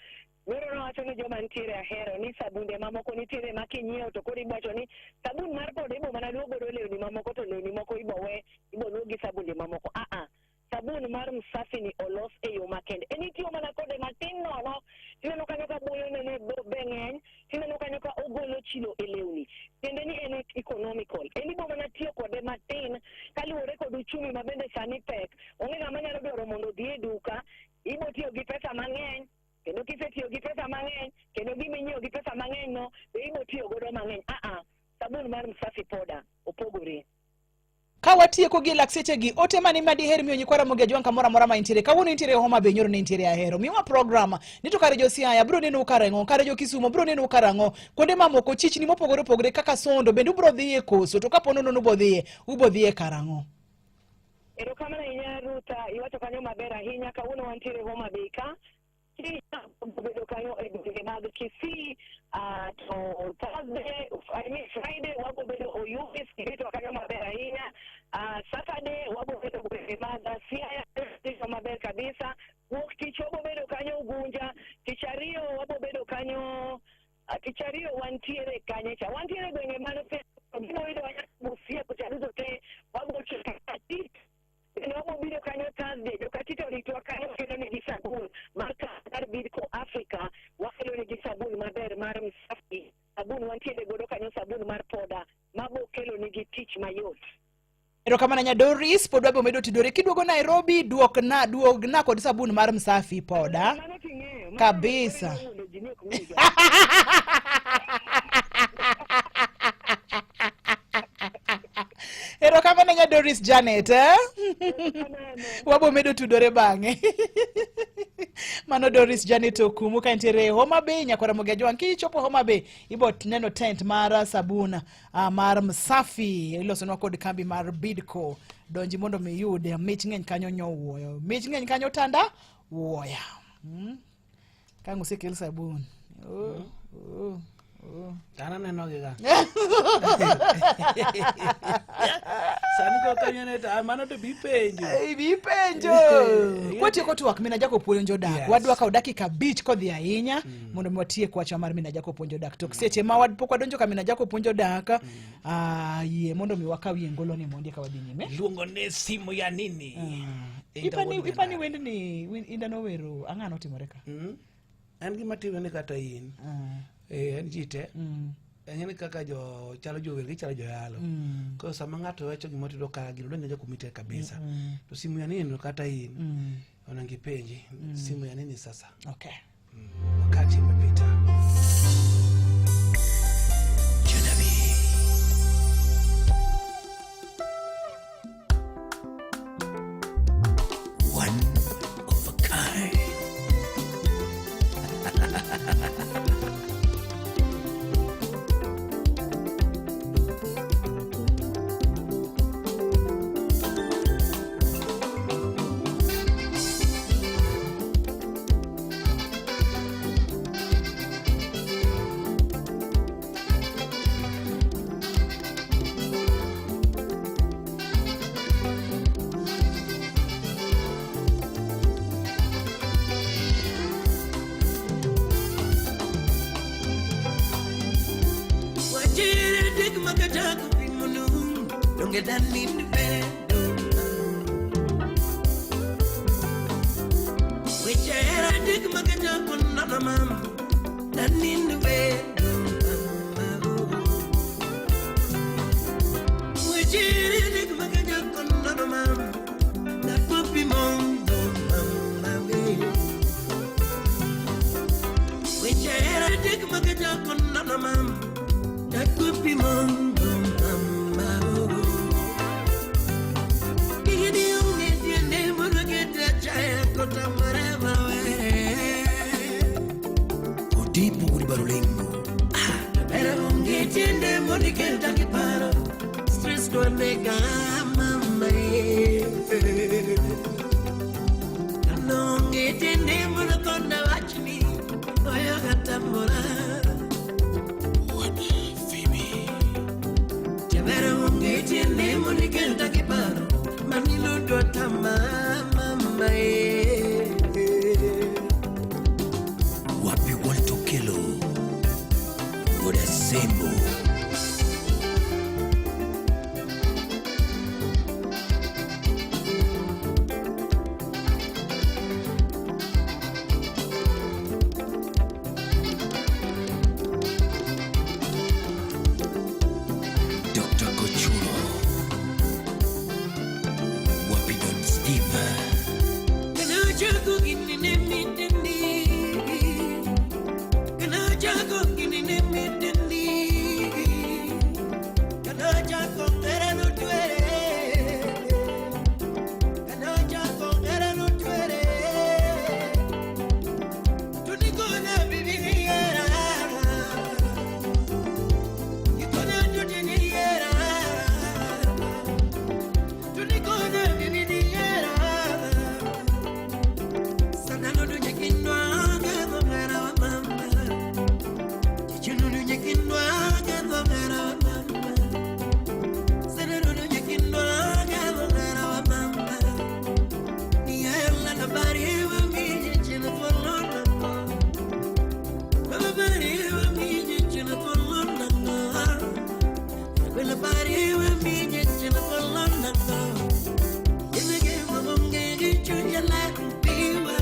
Nyoro nowacho ni joma nitiere ahero ni sabunde mamoko nitiere ma kinyiewo to koro iwacho ni sabun mar poda ibo mana luo godo lewni mamoko to lewni moko ibo we ibo luo gi sabunde mamoko. Aa, sabun mar Msafi ni olos e yo makende. En itiyo mana kode matin nono, tineno kanyo ka buoyo nene be ng'eny, tineno kanyo ka ogolo chilo e lewni. Tiende ni en economical. En ibo mana tiyo kode matin kaluwore kod uchumi ma bende sani pek. Onge ng'ama nyalo dwaro mondo odhi e duka, ibo tiyo gi pesa mang'eny, kendo kisetiyo gi pesa mang'eny, kendo gima inyiewo gi pesa mang'eny no, be ibo tiyo godo mang'eny. Aa, sabun mar Msafi poda opogore. Ka watieko gi lak sechegi, ote mane ma diher miyo nyikwa Ramogi Ajwang' kamoro amora ma intiere. Kawuono intiere Homa Bay, nyoro ne intiere Ahero. Miwa program ni to kare jo Siaya biro nenou karang'o, kare jo Kisumo biro nenou karang'o, kuonde mamoko chichni mopogore opogore kaka Sondo bende ubiro dhiye koso, to kapo nono nubo dhiye, ubo dhiye karang'o? Erokamano ahinya Ruta, iwacho kanyo maber ahinya. Kawuono wantiere Homa Bay ka. Bedo kanyo e gwenge mag Kisii, to Thursday, I mean Friday wabo bedo Oyugis, irito kanyo maber ahinya. Saturday wabo bedo gwenge mag Siaya, irito maber kabisa. Wuok tich wabo bedo kanyo Ugunja, tich ariyo wabo bedo kanyo, tich ariyo wantiere kanye cha, wantiere gwenge mag biro yudo Busia kucha duto te, wabo chopo kendo wabo biro kanyo Thursday, jokatito oritwa kanyo kelo negi sabun mar mar Bidco Africa, wakelo negi sabun maber mar Msafi, sabun wantiere godo kanyo, sabun mar poda mabo kelo negi tich mayot. Erokamano nya Doris, pod wabiro medo tudore. Kiduogo Nairobi, duokna duogna kod sabun mar Msafi poda. Kabisa. Erokamano nya Doris Janet, eh? Wabo medo tudore bang'e. Mano Doris Janet Okumu ka entiere Homa Bay, nyakwar Ramogi Ajwang'. Kichopo Homa Bay, ibo neno tent mar sabun mar Msafi ilosonwa kod kambi mar Bidco. Donji mondo mi iyud mich ng'eny kanyo nyowuoyo. Mich ng'eny kanyo tanda wuoya. Ka ang' osekel sabun. Oh, oh, oh. An aneno gi ga. Sani koro kanyo ne to mano to bi penjo. Bi penjo. Kwatieko twak Mina Jacob puonjo dak. Yes. Wadwa kawo dakika 5 kodhi ahinya mondo mi watiek wachwa mar Mina Jacob puonjo dak. To seche ma pok wadonjo ka Mina Jacob puonjo dak, yie mondo mi wakaw yie ngolo ni mondi ka wadhi nyime. Luongo ne simu ya nini? Inda wuod Ipani wendni Inda nowero ang'o notimore ka? En gima timore ni kata in. En ji te. Ing'e ni kaka jo chalo jower gichalo joyalo. Koro sama ng'ato wacho gimoro tiyudo ka gino donjo kuma itek kabisa. To simu ya nini kata in. Onego ipenji. Simu ya nini sasa? Okay. Wakati umepita. onge danind bedo Weche hera adek mag dhako nono mama Danind bedo mama Weche hera adek mag dhako nono mama Dakopi mondo mama we Weche hera adek mag dhako nono mama Dakopi mondo mama Gini onge tiende mondo kete achaya kota marema we Odipo kod Barolengo. Pero onge tiende mondo ikelta gi paro Stress dwa nega mama eh. Kano onge tiende mondo konda wachni Oyo kata mora Jabero onge tiende mondo ikelta gi paro Manilo dwa tama mama eh. Wapi Walter Okello. Goda Sembo. Dr. Kochuro. Wapi Don Steve. Kana chako gini ne miteni Kana chako gini ne miteni Kana chako ngera no tuere Kana chako ngera no tuere Tunikona bibi era Ikona tutini era Tunikona bibi era Sanano dunye kinwa gano mera wa mama Chichunu dunye kinwa gano mera wa mama Sanano dunye kinwa gano mera wa mama Niela na bari wa mi chichunu tolona Baba bari wa mi chichunu tolona Baba bari wa mi chichunu tolona Imege mamonge chunya la piwa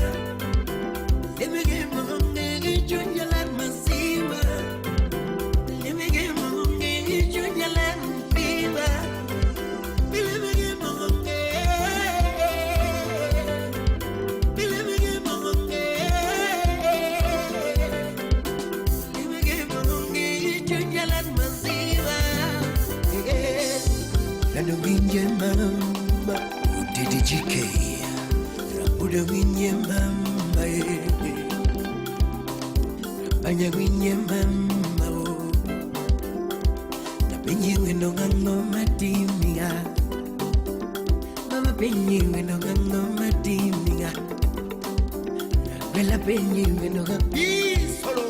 Imege mamonge chunya la masiwa Imege mamonge chunya la piwa Imege mamonge Imege mamonge Imege mamonge chunya la masiwa Nando winje mama. Udidi GK. Rabuda winje mama. Rabanya winje mama. oh. Napenyi wendo ng'ango matimiga. Mama penyi wendo ng'ango matimiga. Rakwela penyi wendo ng'ango. Isolo.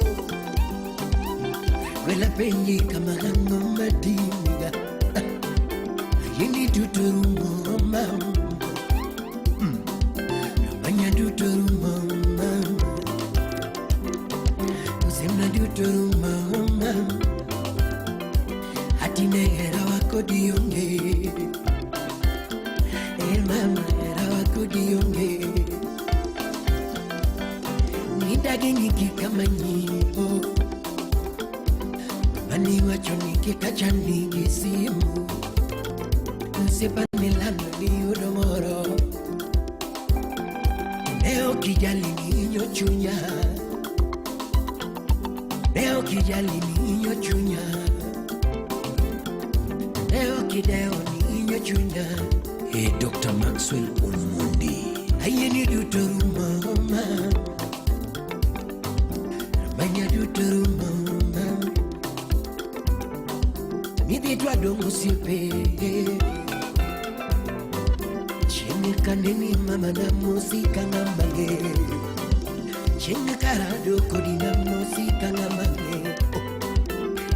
Rakwela penyi kama ng'ango matimiga. Yini duturumo mama. Ramanya duturumo mama. Usemna duturumo mama. Hatine hera wako dionge. Eh mama hera wako dionge. Nidage niki kama nyipo. Mani wacho niki kacha nigi simu. Usipanilano ni yudo moro Ne ok ijali ni chunya Ne ok ijali ni chunya Ne ok idewo ni chunya E Dr. Maxwell Omondi. Ayie ni duto rumo ma Ramanya duto rumo ma Nidhi twadong' osiepe Chieng' kaneni mama namosi ka ng'ama ger Chieng' karado kodi namosi ka ng'ama ger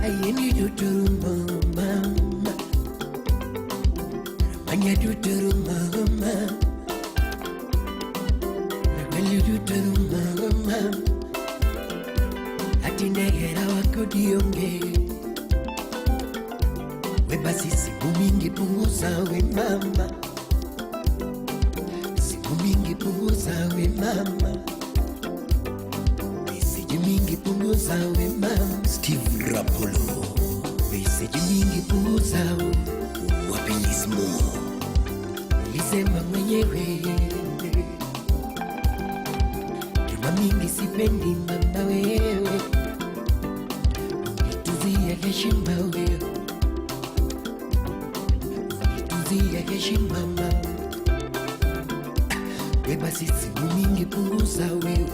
Ayie ni duto rumo mama Ramanya duto rumo mama Ramanya duto rumo mama Atine hera wako dionge We basi simu mingi punguza we mama, simu mingi punguza we mama, meseji mingi punguza we mama. Steve Rapolo, meseji mingi punguza wapelismo, ulisema mwenyewe drama mingi sipendi mama wewe, unituzia heshima wewe, unituzia heshima mama. We basi simu mingi punguza wewe,